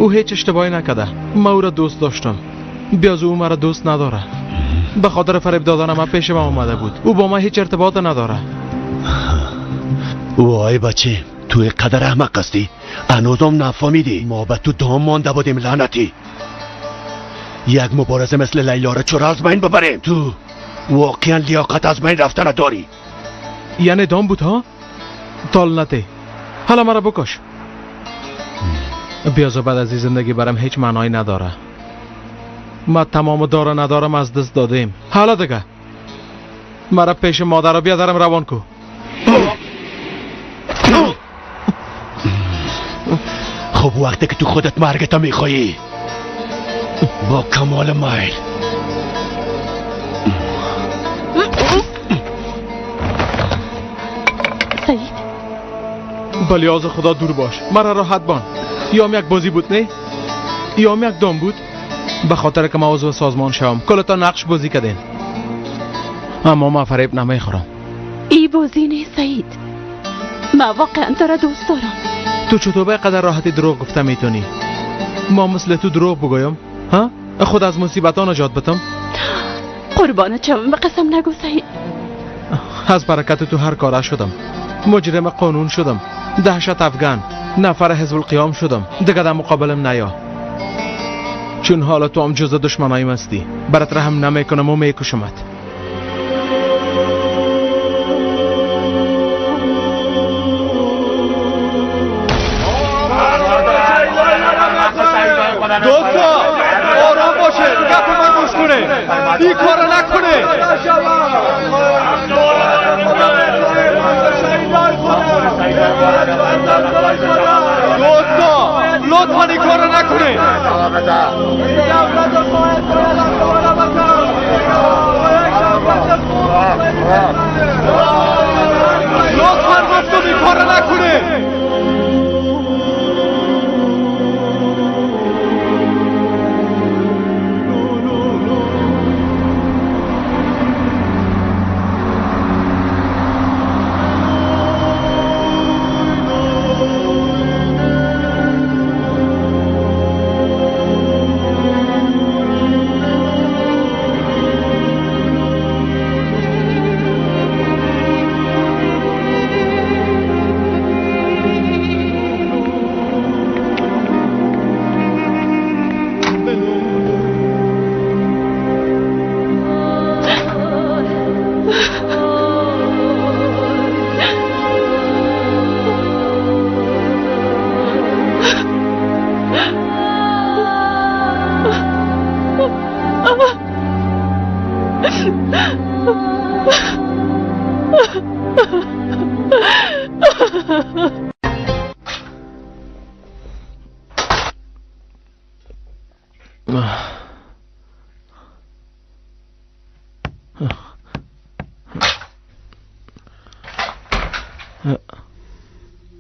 ӯ ҳеҷ иштибоҳе накарда. Ман ӯро дӯст доштам. Биёз ӯ маро дӯст надора. Ба хотири фареб додана ман пеши ман омада буд. Ӯ бо ман ҳеҷ иртиботе надора. وای بچه، تو قدر احمق هستی؟ هنوزم نفهمیدی ما به تو دام مانده بودیم لعنتی. یک مبارزه مثل لیلا را چرا از بین ببریم؟ تو واقعا لیاقت از بین رفتن داری. یعنی دام بود ها؟ تالنته، حالا مرا بکش. بیازو بعد از این زندگی برم هیچ معنایی نداره. ما تمام داره ندارم از دست دادیم. حالا دیگه مرا پیش مادر رو بیادرم روان کو. خب وقتی که تو خودت مرگتا میخوایی با کمال میل. سعید، بلیاز خدا دور باش، مرا راحت بان. یام یک بازی بود نه؟ یام یک دام بود؟ به خاطر که ما عضو سازمان شوم کلتا نقش بازی کردین، اما ما فریب نمیخورم. ای بازی نیست سعید، ما واقعا تو را دوست دارم. تو چطور به قدر راحتی دروغ گفته میتونی؟ ما مثل تو دروغ بگویم ها؟ خود از مصیبت ها نجات بتم؟ قربانت شوم، به قسم نگو سعید. از برکت تو هر کاره شدم، مجرم قانون شدم، دهشت افغان، نفر حزب القیام شدم. دیگه در مقابلم نیا، چون حالا تو هم جز دشمنایم هستی. برات رحم نمیکنم و میکشمت. دوستا آرام باشه، گپ من گوش کنه، این کارو نکنه. دوستا لطفا این کارو نکنه. لطفا گفتم این کارو نکنه.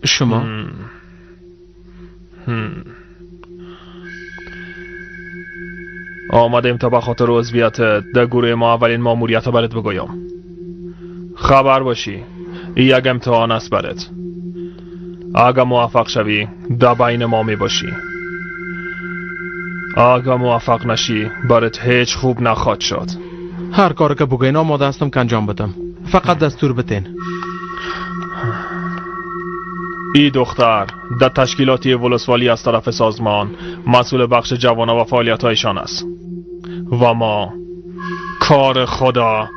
شما؟ آمدیم تا به خاطر عضویت در گروه ما اولین ماموریت برات بگویم. خبر باشی یک امتحان است برات. اگه موفق شوی در بین ما می باشی، اگه موفق نشی برات هیچ خوب نخواد شد. هر کار که بگوین آماده هستم که انجام بدم، فقط دستور بتین. ای دختر در تشکیلاتی ولسوالی از طرف سازمان مسئول بخش جوانان و فعالیت‌هایشان است و ما کار خدا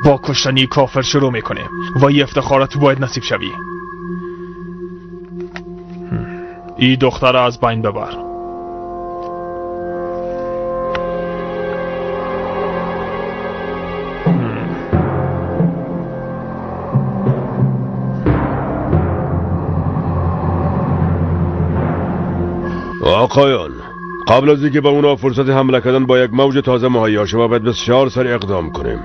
با کشتنی کافر شروع میکنیم و ای افتخارات باید نصیب شوی. ای دختر از بین ببر. آقایان، قبل از اینکه به اونا فرصت حمله کردن با یک موج تازه مهیا شود باید بسیار سریع اقدام کنیم.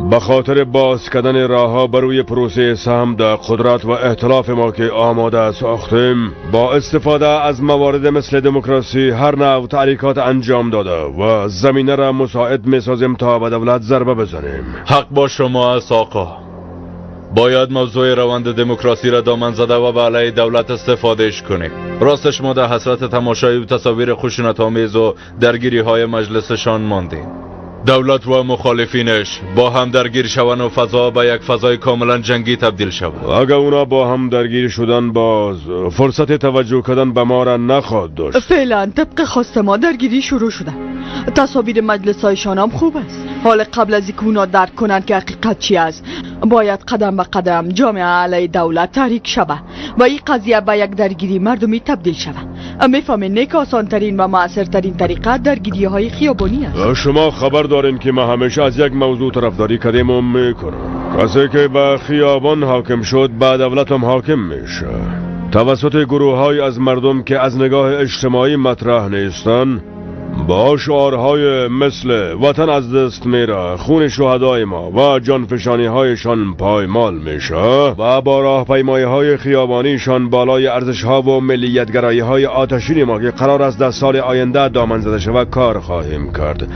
به خاطر باز کردن راهها بر روی پروسه سهم در قدرت و ائتلاف ما که آماده ساختیم، با استفاده از موارد مثل دموکراسی هر نوع تحریکات انجام داده و زمینه را مساعد میسازیم تا به دولت ضربه بزنیم. حق با شما است آقا. باید موضوع روند دموکراسی را دامن زده و به علیه دولت استفادهش کنیم. راستش ما در حسرت تماشای و تصاویر خشونت‌آمیز و درگیری های مجلسشان ماندیم. دولت و مخالفینش با هم درگیر شوند و فضا به یک فضای کاملا جنگی تبدیل شود. اگر اونا با هم درگیر شدن باز فرصت توجه کردن به ما را نخواهد داشت. فعلا طبق خواست ما درگیری شروع شده. تصاویر مجلس هایشان هم خوب است. حال قبل از اینکه اونا درک کنند که حقیقت چی است، باید قدم به قدم جامعه علیه دولت تحریک شود و این قضیه به یک درگیری مردمی تبدیل شود. میفهمین نه که آسانترین و موثرترین طریقه درگیری های خیابانی است. شما خبر دارین که ما همیشه از یک موضوع طرفداری کردیم و میکنم. کسی که به خیابان حاکم شد به دولت هم حاکم میشه. توسط گروه های از مردم که از نگاه اجتماعی مطرح نیستن، با شعارهای مثل وطن از دست میره، خون شهدای ما و جانفشانی هایشان پایمال میشه و با راهپیمایی های خیابانیشان بالای ارزش ها و ملیتگرایی های آتشین ما که قرار است در سال آینده دامن زده شود کار خواهیم کرد.